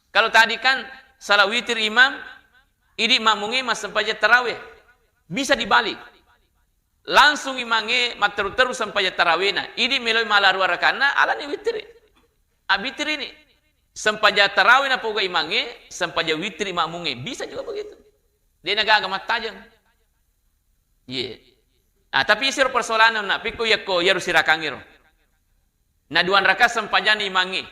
Kalau tadi kan salat witir imam, idi makmunge massempajang tarawih. Bisa dibalik. Langsung imangnge matteru-teru sempajang tarawihna. Idi meloi mala arua rakanna, alani wittiri. Abbittiri ni. Sempajang tarawih napoga imangnge, sempajang wittiri makmungnge. Bisa juga begitu. De nagaga mattajeng. Iye. Ah, tapi isiro persoalanna, na, pikko yakko yaru sirakangngiro. Na duan raka sempajanna imangnge.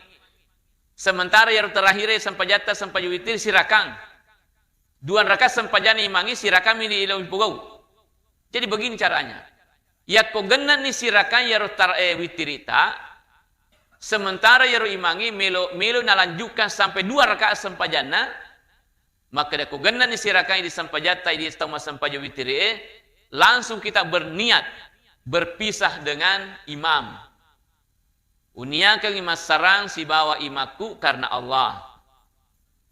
Sementara yaru terakhire sempajatta sempajang witir sirakang. Duan raka sempajanna imangnge sirakang mi di ilo pogau. Jadi begini caranya. Yakko gennani sirakang yaru tar-, eh, witirita, sementara yaru imangnge melo, melo nalanjutkan sampai dua rakaat sempajanna, makkeda ko gennani sirakang di sempajatta, di tau massempajang witiri e, langsung kita berniat berpisah dengan imam. Uniakengngi massarang sibawa imakku karena Allah.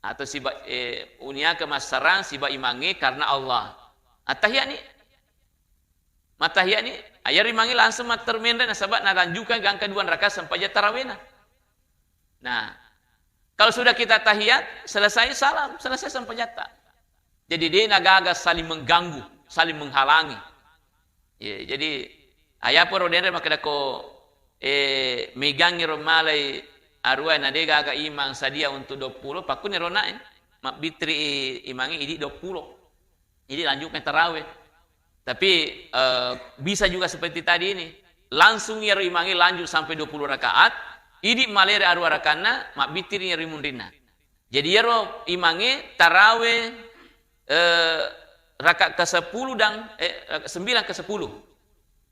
Atau siba-, eh, uniakeng massarang sibawa imangnge karena Allah. Attahiyat ni. Mattahiyat ni, ayaro imangnge langsung matteru menre nasaba nalanjutkan gangka duan rakaat sempajang tarawihna. Nah, kalau sudah kita tahiyat, selesai salam, selesai sempajatta. Jadi de nagaga saling mengganggu, saling menghalangi. Ye, jadi, ayaporo denre makkeda ko, eh, megangngi ro malai arua na de gaga imang sadia untuk dua puluh, pakkuniro nae, mabbittiri i-, imangnge idi dua puluh. Jadi lanjutkan tarawih. Tapi, eh, bisa juga seperti tadi ini. Langsung yaro imangnge lanjut sampai dua puluh rakaat, idi malere arua rakanna, mabbittiri yaro munrinna. Jadi yaro imangnge tarawih, eh, rakaat kesepuluh dan, eh, rakaat sembilan kesepuluh.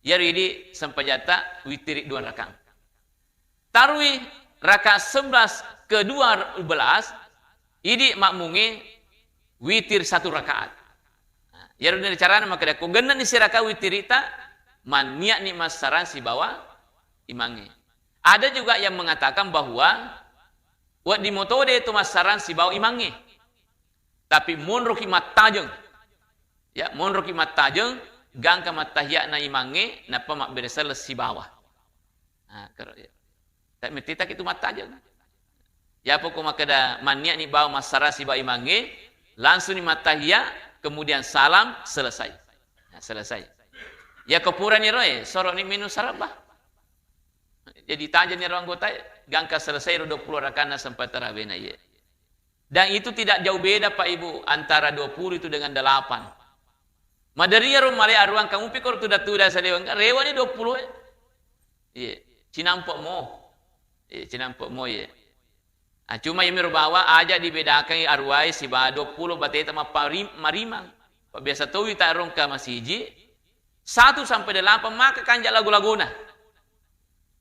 Yaro idi sempajatta witiri dua rakaat. Tarwi rakaat sebelas ke dua belas, idi makmungnge witir satu rakaat. Nah, iyaro ni carana makkeda, ko gennani sirakaat witirita, manniatni massarang sibawa imangnge. Ada juga yang mengatakan bahwa wedding motode tu massarang sibawa imangnge. Tapi monroki mattajeng. Ya, monroki mattajeng, gangka mattahiyatna imangnge, nappa mabbere selleng sibawa. Nah, kero-, ya. Tapi mettitaki tu mattajeng. Ya, pokok makkeda manniatni bawa massarang sibawa imangnge, langsungni mattahiya, kemudian salam, selesai. Nah, selesai. Ya, kepurani roe, soroni minum sarabah. Jadi tajeng ero anggota, gangka selesai ro dua puluh rakanna sempat tarawihna ye. Dan itu tidak jauh beda, Pak Ibu, antara dua puluh itu dengan delapan. Maderia ro male aruang kamu pikir tuda-tuda saliweng, rewani dua puluh, eh. Iya, cinampe mo. Iya, cinampe mo, iya. Ah, cuma yang bawa aja dibedakan aruai siba dua puluh bateta mapari-, marimang. Pak biasa tahu tak rongka masiji, satu sampai delapan maka kanja lagu-laguna.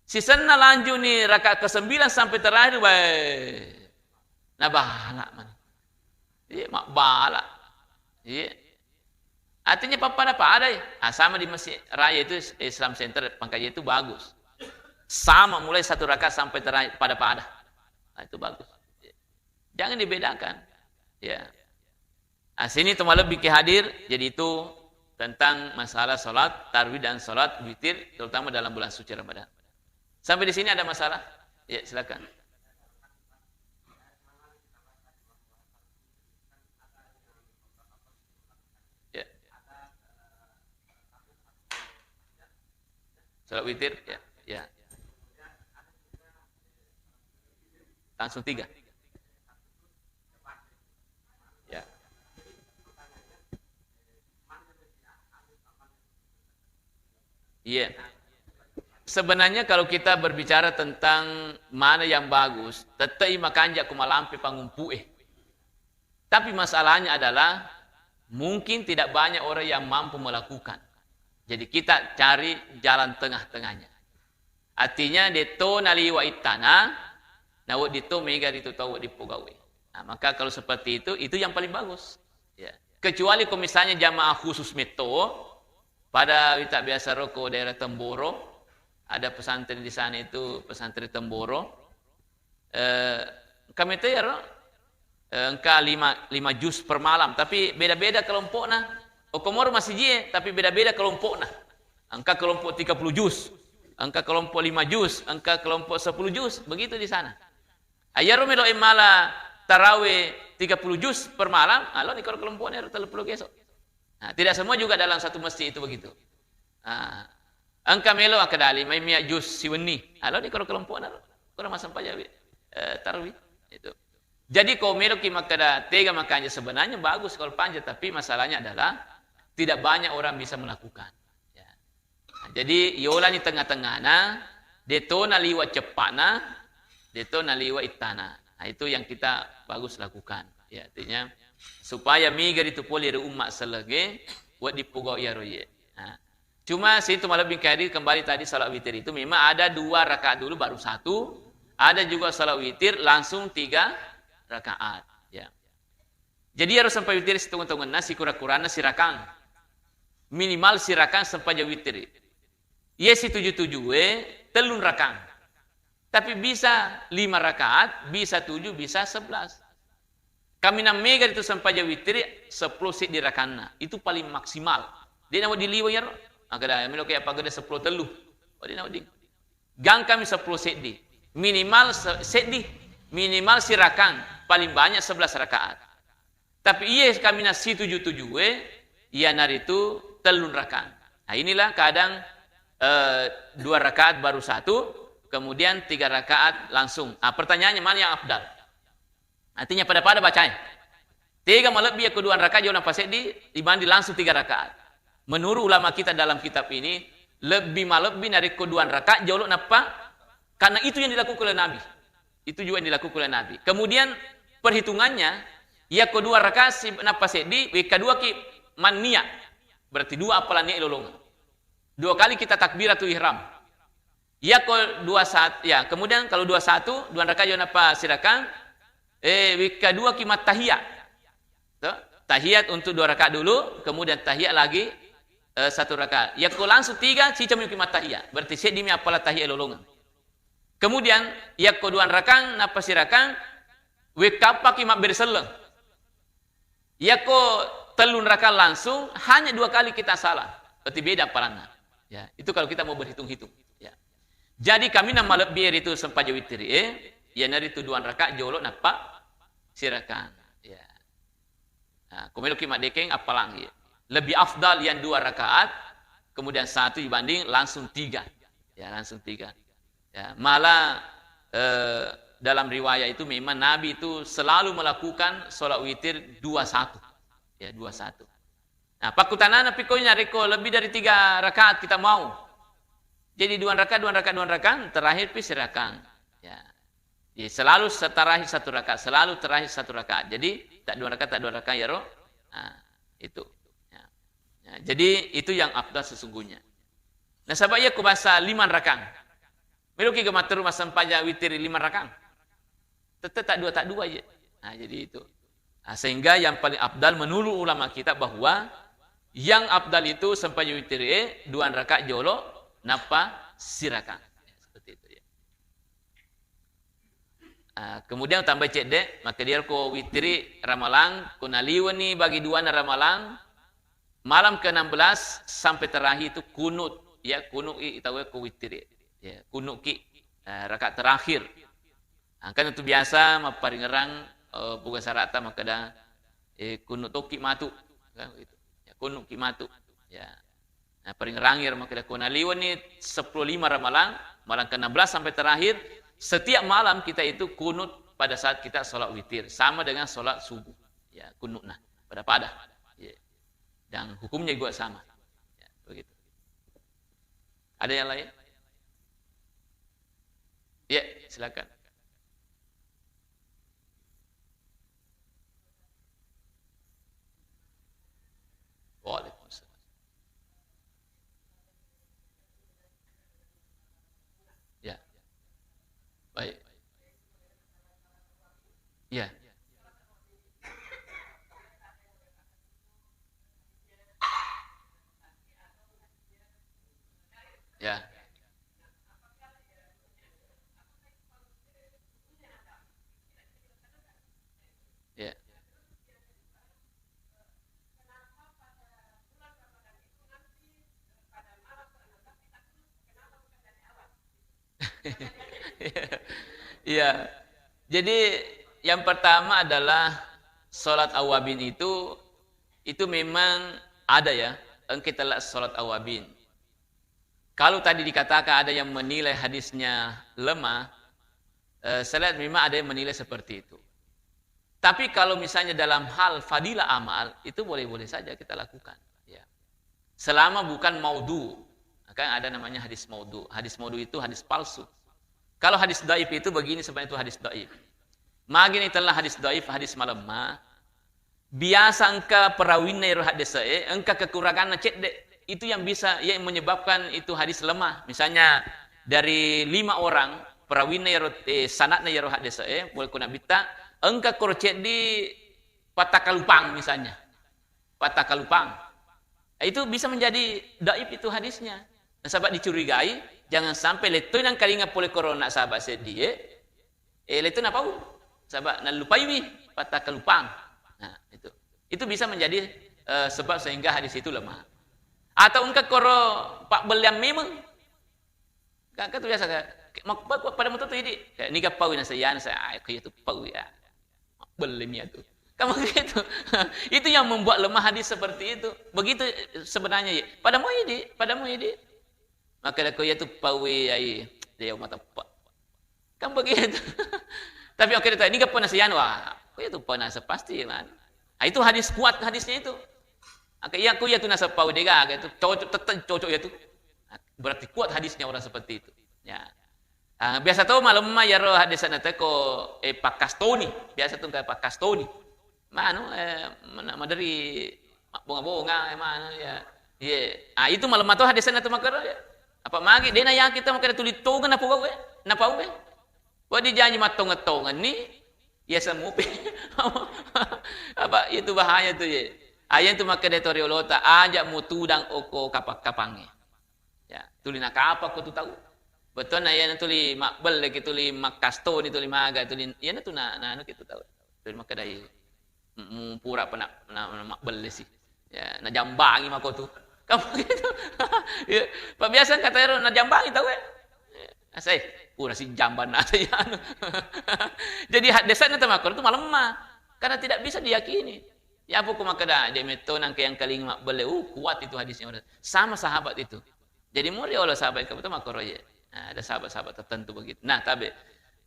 Sisenna lanjuni rakaat kesembilan sampai terakhir, wae. Nabala mani. Iya, mabbala. Iya. Artinya pappada-pada, ya. Ah, sama di Masjid Raya itu Islam Center Pangkajai itu bagus. Sama mulai satu rakaat sampai terakhir pada-pada. Nah, itu bagus. Iya. Jangan dibedakan. Ya. Ah, sini teman lebih ke hadir, jadi itu tentang masalah salat tarawih dan salat witir, terutama dalam bulan suci Ramadan. Sampai di sini ada masalah? Ya, silakan. Ya. Salat witir, ya, ya. Langsung tiga. Ya. Iya. Sebenarnya kalau kita berbicara tentang mana yang bagus, tetei makanja ku malampe pangumpu'e. Tapi masalahnya adalah mungkin tidak banyak orang yang mampu melakukan. Jadi kita cari jalan tengah-tengahnya. Artinya, detto naliwa ittana, na wedding to mega ritu tau wedding pogau'i. Nah, maka kalau seperti itu, itu yang paling bagus. Ya. Kecuali kalau misalnya jamaah khusus metto, pada wita biasa ro ko daerah Temboro, ada pesantren di sana itu, pesantren Temboro. Eh, kami itu ya ro, eh, engka lima, lima juz per malam, tapi beda-beda kelompokna. Okkomoro masijie, tapi beda-beda kelompokna. Engka kelompok tiga puluh juz, engka kelompok lima juz, engka kelompok sepuluh juz, begitu di sana. Ayaro melo mala tarawih tiga puluh juz per malam, alo ni kalau kelompoknya ro tellu puluh geso. Nah, tidak semua juga dalam satu masjid itu begitu. Ah, engka melo akkeda lima miya juz siwenni. Alo ni kalau kelompokna ro. Kurang masempajang, eh, tarawih. Itu. Jadi, ko melo ki makkeda tega makanja, sebenarnya bagus kalau panjang, tapi masalahnya adalah tidak banyak orang bisa melakukan. Ya. Nah, jadi, yolani tengah-tengahna, deto naliwa ceppana, deto naliwa ittana. Nah, itu yang kita bagus lakukan. Ya, artinya, supaya mega ritu pole ri umma selege, wedding pogau iyaro ye. Nah, cuma situ malebbi kadi kembali tadi salat witir itu memang ada dua rakaat dulu baru satu, ada juga salat witir langsung tiga rakaat. Ya. Jadi harus sampai witir setengah-tengahna, sikura-kurana sirakang. Minimal sirakang sampai jauh witir. Ye situju-tuju e, tellung rakang. Tapi bisa lima rakaat, bisa tujuh, bisa sebelas. Kaminang mega itu sempajang witiri, seppulo seddi rakanna. Itu paling maksimal. De' nawedding liweng iyaro. Makkeda, melo ke apa gede seppulo tellu. Oh, de' nawedding. Gangkami seppulo seddi. Minimal se-, seddi. Minimal sirakang. Paling banyak sebelas rakaat. Tapi iye kaminang situju-tuju e, iyanaritu tellung rakang. Nah, inilah kadang, eh, dua rakaat baru satu, kemudian tiga rakaat langsung. Ah, pertanyaannya mana yang afdal? Artinya pada-pada bacae. Tega malebbi yakko dua rakaat jolo nappa seddi dibanding langsung tiga rakaat. Menurut ulama kita dalam kitab ini, lebbi malebbi narekko dua rakaat jolo nappa, karena itu yang dilakukan oleh Nabi. Itu juga yang dilakukan oleh Nabi. Kemudian perhitungannya, yakko dua rakaat si-, nappa seddi, wekka dua ki mannia. Berarti dua appalang nia lolongeng. Dua kali kita takbiratul ihram. Yakko dua sat-, ya, kemudian kalau dua satu, dua rakaat jolo nappa sirakang, eh, wekka dua ki mattahiyat. To? Tahiyat untuk dua rakaat dulu, kemudian tahiyat lagi, eh, satu rakaat. Yakko langsung tiga, sicami ki mattahiyat. Berarti seddi mi appalang tahiyat lolongeng. Kemudian, yakko dua rakang, nappa sirakang, wekka appa ki mabbere selleng. Yakko tellung rakang langsung, hanya dua kali kita salah. Berarti beda appalanna. Ya, itu kalau kita mau berhitung-hitung. Ya. Jadi, kaminang malebbi ritu sempajang witiri e, iyanaritu dua rakaat jolo nappa sirakang. Ya. Nah, ko meloki maddekeng appalangi. Lebih afdal yang dua rakaat, kemudian satu dibanding langsung tiga. Ya, langsung tiga. Ya, malah, eh, dalam riwayat itu memang Nabi itu selalu melakukan sholat witir dua satu. Ya, dua satu. Nah, pakkutanana piko narekko lebih dari tiga rakaat kita mau. Jadi dua rakaat, dua rakaat, dua rakaat, terakhir pi sirakang. Ya. Jadi selalu se-, terakhir satu rakaat, selalu terakhir satu rakaat. Jadi tak dua rakaat, tak dua rakaat ya, Ro. Nah, itu. Ya. Ya, jadi itu yang afdal sesungguhnya. Nasaba iya ku basa lima rakang. Meloki ga matteru massempajang witiri lima rakang. Tette tak dua, tak dua aja. Nah, jadi itu. Nah, sehingga yang paling afdal menurut ulama kita bahwa yang afdal itu sempajang witiri e dua rakaat jolo nappa sirakang. Seperti itu ya. Ah, kemudian tambah cedde, maka dia ko witiri Ramalang, ko naliwani bagi dua na Ramalang, malam ke enam belas sampai terakhir itu kunut, ya, kunut i-, itawe ko witiri. Ya, kunut ki, eh, rakaat terakhir. Angkan itu biasa mapparingerang, eh, puga sarata makkeda, eh, kunut toki matu, kan begitu. Ya, kunut ki matu. Ya. Nah, paringerangi ro makkeda ko naliwani seppulo lima Ramalang, malam ke enam belas sampai terakhir, setiap malam kita itu kunut pada saat kita sholat witir, sama dengan sholat subuh. Ya, kunutna pada-pada. Ya. Dan hukumnya juga sama. Ya, begitu. Ada yang lain? Ya, silakan. Waalaikumsalam. Ya. Ya. Iya. Jadi, yang pertama adalah sholat awabin itu, itu memang ada ya, engka tella sholat awabin. Kalau tadi dikatakan ada yang menilai hadisnya lemah, eh, saya lihat memang ada yang menilai seperti itu. Tapi kalau misalnya dalam hal fadilah amal, itu boleh-boleh saja kita lakukan. Ya. Selama bukan maudhu. Kan ada namanya hadis maudhu. Hadis maudhu itu hadis palsu. Kalau hadis dhaif itu begini sebenarnya itu hadis dhaif. Magi ni tella hadis dhaif, hadis malemma. Biasa engka perawinna ero haddese'e, engka kekuranganna cedde. Itu yang bisa, yang menyebabkan itu hadis lemah. Misalnya dari lima orang perawinna ero, eh, sanadna ero haddese'e, pole ko nabitta, engka koro ceddi pattakalupang misalnya. Pattakalupang. Itu bisa menjadi dhaif itu hadisnya. Nasaba dicurigai, jangan sampai lettoi nangkalinga pole korona sahabat seddie, eh, lettu napau. Saba nallupaiwi, pattakalupang. Nah, itu. Itu bisa menjadi, eh, sebab sehingga hadis itu lemah. Atau engka koro pabbelleang memeng. Kan, kan tu biasa kan, mak-, pa-, pa-, pada metu tu idi. Kayak niga paui nasa iya, nasa, ah, kayak tu paui ya. Bellemi itu. Kan begitu. Itu yang membuat lemah hadis seperti itu. Begitu sebenarnya ya. Pada mau idi, pada mau idi. Maka ada kau ya tu paui ai dia mata pak. Kan begitu. Tapi oke, ini gak pernah sian, wah, kau ya tu pernah sepasti man. Ah, itu hadis kuat hadisnya itu. Oke, iya, kau ya tu nasa pau dega, itu cocok, tetap cocok ya tu. Berarti kuat hadisnya orang seperti itu. Ya. Ah, biasa tau malemma yaro hadisana teko, eh, pakkastoni. Biasa tu engka pakkastoni. Manu, eh, mana maderi mabbonga-bonga, eh, manu ya. Iya. Ah, itu malemma to hadisana tu makkeda ya. Apa magi dena yakin tu makkeda tuli tonga napau ya. Napau ya. Wa dijanji mattongeng-tongenni, ya semupi. Apa itu bahaya tu ya. Ayang tu makkeda to riolota, aja mutudang oko kapang-kapangnge. Ya, tuli nakapa ko tu tau. Bettuanna iyana tuli mabbelle ki, tuli makkastoni, tuli maga, tuli iyana tu na, na anu ki tu tau. Tuli makkedai, "Mu pura pa na, na, na mabbelle si." Ya, najambangi mako tu. Kamu gitu. Ya, pa biasa kata ero najambangi tau e. Asai, pura si jambang nasa ya anu. Jadi haddesanna tamakkoro tu malemma. Karena tidak bisa diyakini. Ya apa ku makkeda, de metto nangka yang kaling mabbelle, uh, kuat itu hadisnya. Sama sahabat itu. Jadi muri Allah sahabat yang kebetulan makkoro ya. Nah, ada sahabat-sahabat tertentu begitu. Nah, tapi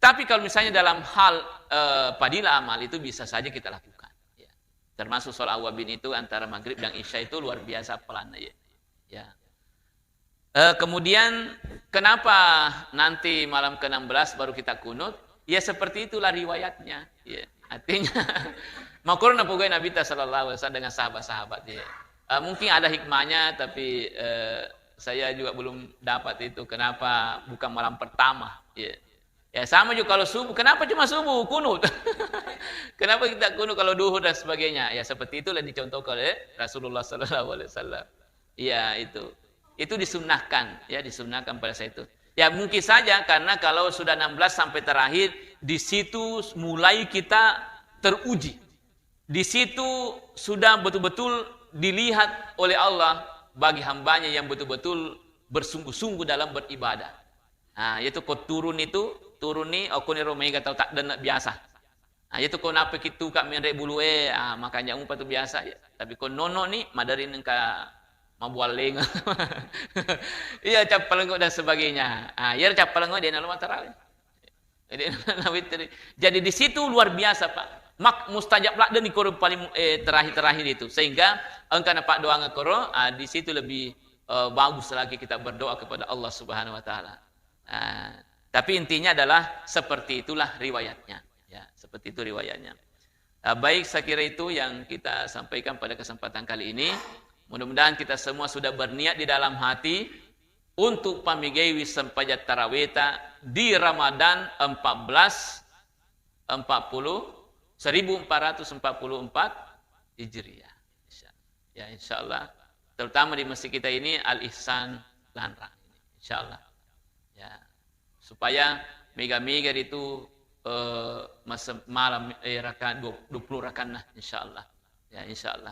tapi kalau misalnya dalam hal, eh, fadilah amal itu bisa saja kita lakukan. Ya. Termasuk sholat awabin itu antara maghrib dan isya itu luar biasa pelannya ya. Ya. Eh, kemudian kenapa nanti malam ke enam belas baru kita kunut? Ya seperti itulah riwayatnya. Ya. Artinya, makurna pegawai Nabi ta sallallahu alaihi wasallam dengan sahabat-sahabat ya. Eh, mungkin ada hikmahnya, tapi, eh, saya juga belum dapat itu kenapa bukan malam pertama. Ya. Ya, sama juga kalau subuh. Kenapa cuma subuh kunut? Kenapa kita kunut kalau duhur dan sebagainya? Ya, seperti itulah dicontohkan oleh Rasulullah sallallahu alaihi wasallam. Ya, itu. Itu disunnahkan, ya, disunnahkan pada saat itu. Ya, mungkin saja karena kalau sudah enam belas sampai terakhir, di situ mulai kita teruji. Di situ sudah betul-betul dilihat oleh Allah bagi hambanya yang betul-betul bersungguh-sungguh dalam beribadah. Nah, itu ko turun itu, turun ni, okko ni ro mega tau tak denek biasa. Nah, itu ko nape kitu ka menre bulu e, ah, makanya umpa tu biasa ya. Tapi ko nono ni, madari nengka mabualleng. Iya, cappalengo dan sebagainya. Ah, iya cappalengo dia nalo matarawih. Jadi, jadi di situ luar biasa, Pak. Mak mustajab ladde ni koro paling, eh, terakhir-terakhir itu. Sehingga engka na Pak doang koro, ah, di situ lebih, eh, bagus lagi kita berdoa kepada Allah Subhanahu wa Ta'ala. Ah, tapi intinya adalah seperti itulah riwayatnya. Ya, seperti itu riwayatnya. Ah, baik, saya kira itu yang kita sampaikan pada kesempatan kali ini. Mudah-mudahan kita semua sudah berniat di dalam hati untuk pamigaiwi sempajang taraweta di Ramadan empat belas empat puluh, seribu empat ratus empat puluh empat Hijriah. Insya-, ya, insya Allah. Terutama di masjid kita ini, Al Ihsan Lanrang. Insyaallah. Ya. Supaya mega-mega itu, eh, masa-, malam, eh, raka-, dua-, dua puluh rakanna, insyaallah. Ya, insyaallah.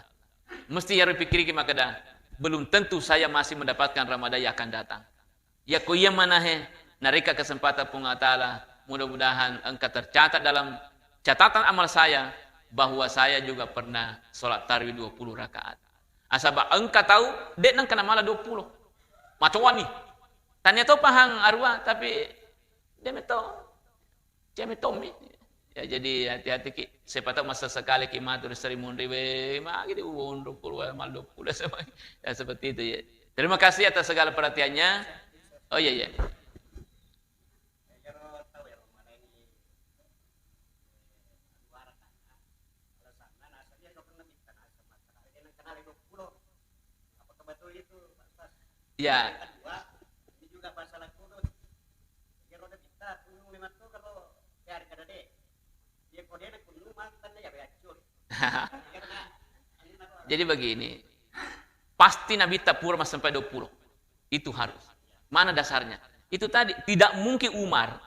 Mesti harus pikirkan makkeda, belum tentu saya masih mendapatkan Ramadan yang akan datang. Ya, ko iya manahe, nareka kesempatan Puang Allah Ta'ala, mudah-mudahan engka tercatat dalam catatan amal saya bahwa saya juga pernah sholat tarawih dua puluh rakaat. Asaba engka tau, de' nengka namala dua puluh. Macoani. Tania to pahang arua, tapi de' meto. Ceme tommi. Ya, jadi hati-hati ki. Siapa tahu masa sekali ki matu ri seri munri we, magi di uwonro puluh, mal dua puluh sama. Ya, seperti itu ya. Terima kasih atas segala perhatiannya. Oh iya, iya. Ya. Jadi begini, pasti Nabi tak pura sampai dua puluh. Itu harus. Mana dasarnya? Itu tadi, tidak mungkin Umar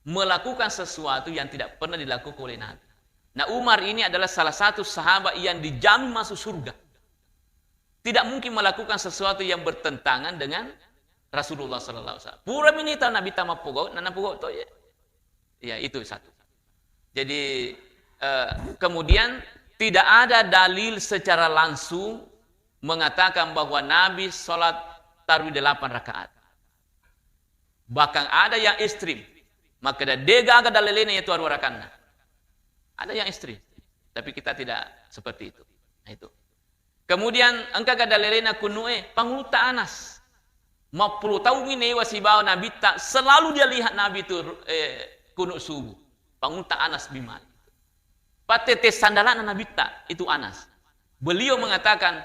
melakukan sesuatu yang tidak pernah dilakukan oleh Nabi. Nah, Umar ini adalah salah satu sahabat yang dijamin masuk surga. Tidak mungkin melakukan sesuatu yang bertentangan dengan Rasulullah sallallahu alaihi wasallam. Pura minita Nabi tama pogau, nana pogau to ya. Ya, itu satu. Jadi, eh, kemudian tidak ada dalil secara langsung mengatakan bahwa Nabi sholat tarawih delapan rakaat. Bahkan ada yang ekstrim. Maka de gaga dalilnya itu arwah rakanna. Ada yang ekstrim. Tapi kita tidak seperti itu. Nah, itu. Kemudian engka ga dalilena kunu'e, pangulutta Anas. Mappulu taungi newa sibawa Nabitta, selalu dia lihat Nabi itu, eh, kunut subuh. Pangulutta Anas bin Malik. Patete sandalana Nabitta itu Anas. Beliau mengatakan,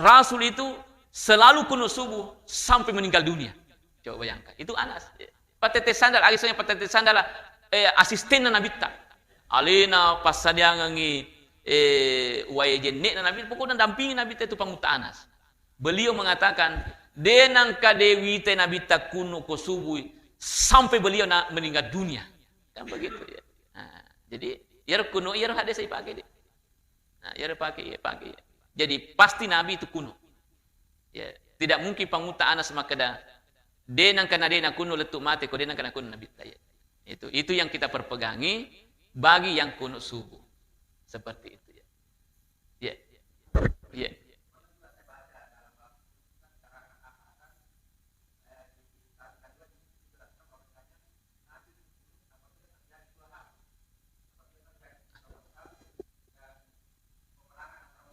Rasul itu selalu kunut subuh sampai meninggal dunia. Coba bayangkan, itu Anas. Patete sandal, agi soalnya patete sandal, eh, asistenna Nabitta. Alena passadiangengi, eh, wae jenne'na Nabi, pokoknya dampingi Nabitta itu pangulutta Anas. Beliau mengatakan, de nangka de wita Nabitta kunut ko subuh sampai beliau na-, meninggal dunia. Kan begitu ya. Nah, jadi, iyaro kunut, iyaro hadis saya pakai deh. Nah, iyaro pakai, iya pakai. Jadi, pasti Nabi itu kunut. Ya, tidak mungkin pangulutta Anas makkeda, de nangka na de na kunut lettu mate, ko de nangka na kunut Nabitta, ya. Itu, itu yang kita perpegangi bagi yang kunut subuh. Seperti itu, ya. Ya. Ya.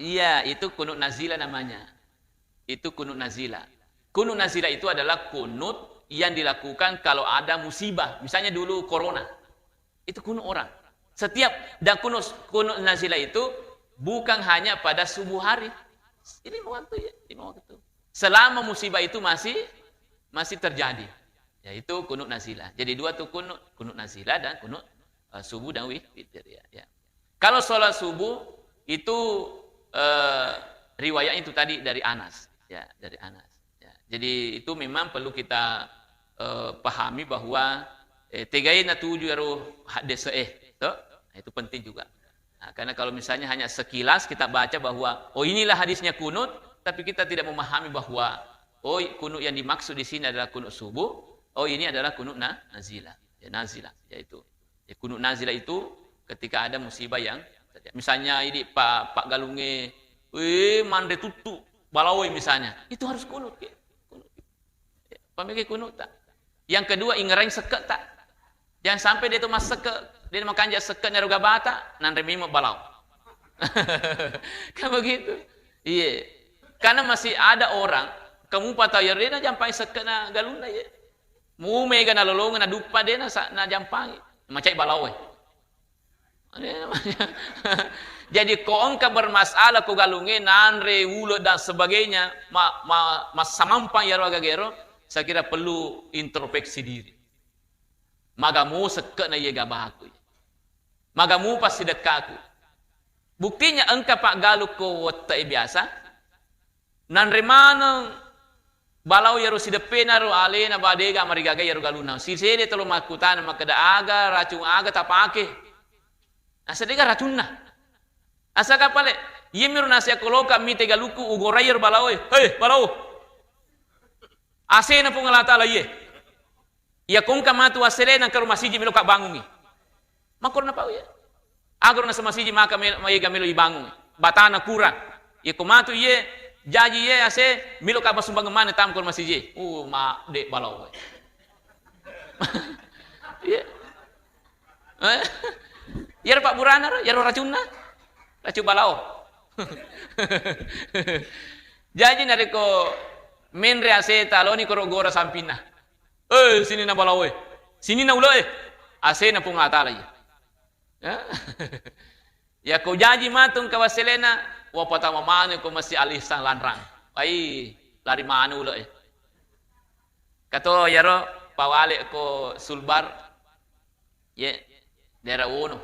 Iya, itu kunut nazila namanya. Itu kunut nazila. Kunut nazila itu adalah kunut yang dilakukan kalau ada musibah. Misalnya dulu corona. Itu kunut orang. Setiap, dan kunut, kunut nazila itu bukan hanya pada subuh hari. Ini waktu ya, ini waktu. Selama musibah itu masih, masih terjadi. Yaitu kunut nazila. Jadi dua tuh kunut, kunut nazila dan kunut, eh, subuh dan wit-, witir ya. Ya. Kalau sholat subuh itu, eh, riwayat itu tadi dari Anas, ya, dari Anas. Ya. Jadi itu memang perlu kita, eh, pahami bahwa, eh, tegai natuju ero hadis eh, toh? Nah, itu penting juga. Nah, karena kalau misalnya hanya sekilas kita baca bahwa, oh, inilah hadisnya kunut, tapi kita tidak memahami bahwa, oh, kunut yang dimaksud di sini adalah kunut subuh, oh, ini adalah kunut na-, nazila. Ya, nazila, yaitu. Ya, kunut nazila itu ketika ada musibah yang terjadi. Misalnya ini Pak, Pak Galunge, weh, manre tuttu, balawoi misalnya. Itu harus kunut, ya. Kunut. Ya, pameke kunut tak? Yang kedua, ingerai sekke tak? Jangan sampai dia itu massekke, dia makanja sekke nero gabata, nanre mimo balau. Kan begitu? Iya. Karena masih ada orang, kamu patau ya, dia jampai sekke na galunna, ya. Mu mega nalolongeng naduppa de nasa-, najampangi. Macai balaoe. Jadi ko engka bermasalah ko galungnge, nanre, ulo dan sebagainya, ma-, ma-, massamampang iyaro agagero, saya kira perlu introspeksi diri. Magamu sekke'na iye gabaku. Magamu passidekkaku. Buktinya engka paggalung ko wette'e biasa, nanre maneng Balao iyaro sideppena ro alena ba dega marigaga iyaro galunna. Sisede tolo makkutana makkeda, "Aga racung aga tapake?" Asa dega racunna. Asa kapale, iyemiro nasiakoloka mite galukku ugorai iyaro balaoe. "Hei, balao. Asena Puang Allah Taala iye. Iya kongka matu wassele nangka ro masiji meloka bangungi." Makkoro napau iye. Agaro nasa masiji maka mel-, maega melo ibangung. Batana kurang. Iya ko matu iye, jaji iye ase, meloka masumbangeng maneng tama ko masiji. Uh, ma de balao. Iya. Eh? Iyaro pabburana ro, iyaro racunna. Racun balao. Jaji narekko menre aseta loni koro gora sampinna. Eh, sininna balaoe. Sininna uloe. Asena Puang Allah Taala iya. Ya. Yako jaji matu engka wasselena, wapatama maneng ko Masjid Al Ihsan Lanrang. Ai, lari maneng uloe. Kato yaro pawale ko Sulbar. Ye, daerah Wono.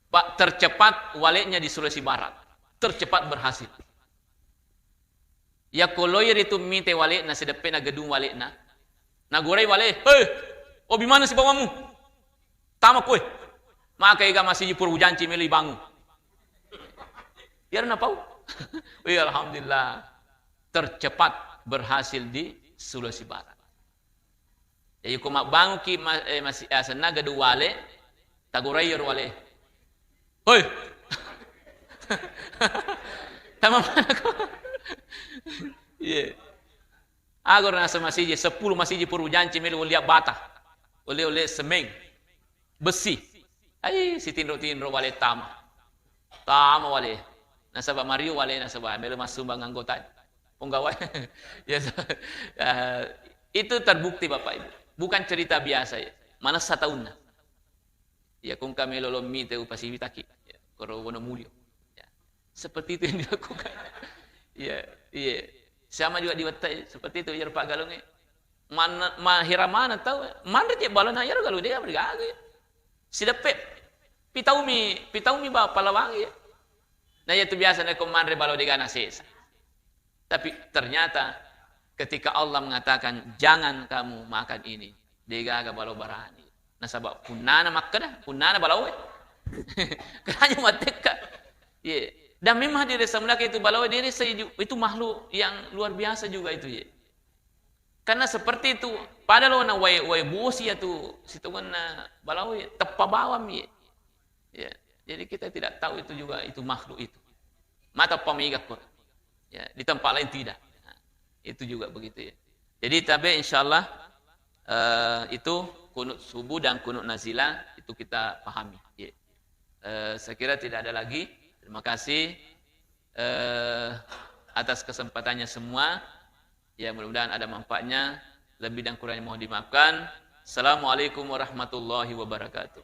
Pak, tercepat waleknya di Sulawesi Barat. Tercepat berhasil. Yakko loi ritu mite wale'na, sideppena gedung wale'na. Nagorai wale, "Hei, obi maneng sibawamu. Tama koe. Maka ega masiji pura ujanci melo ibangung." Iyaro napau. Wih, alhamdulillah. Tercepat berhasil di Sulawesi Barat. Jadi ko mabbanguki ma-, eh, masi-, asenna gedung wale, tagorai iyaro wale. "Hoi. Tama manako." Iya. Agaro nasa masiji, seppulo masiji pura ujanci melo ulia bata. Ulia-ulia semeng. Besi. Ai, sitinro-tinro wale tama. Tama wale. Nasaba mario wale nasaba melo massumbang anggota. Penggawa. Ya, so, eh, itu terbukti Bapak Ibu. Bukan cerita biasa ya. Manessa taunna. Ya, kongka melo lo mite upasibitaki. Ya, koro Wonomulyo. Ya. Seperti itu yang dilakukan. Iya, iya. Sama juga di Wetta, seperti itu, iyaro paggalungnge. Man-, mahera maneng tau, manre je balona iyaro galung dega marigaga. Sideppe. Pitaumi, pitaumi ba palawangi. Nah, itu biasa nako manre balo dega nasesa. Tapi ternyata ketika Allah mengatakan, "Jangan kamu makan ini," degaga balo barani. Nasaba punnana makkeda, punnana balaoe. Keranya mattekka. Ye. Dan memang hadir semulaka itu balaoe, dia itu makhluk yang luar biasa juga itu, ye. Karena seperti itu, pada lo na wae, wae bosi ya tu situngenna balaoe, teppa bawang, ye. Ya, jadi kita tidak tahu itu juga, itu makhluk itu. Mata pamiga ko. Ya, di tempat lain tidak. Nah, itu juga begitu ya. Jadi tabe insyaallah, eh, itu kunut subuh dan kunut nazilah itu kita pahami. Ya. Eh, saya kira tidak ada lagi. Terima kasih, eh, atas kesempatannya semua. Ya, mudah-mudahan ada manfaatnya. Lebih dan kurangnya mohon dimaafkan. Assalamualaikum warahmatullahi wabarakatuh.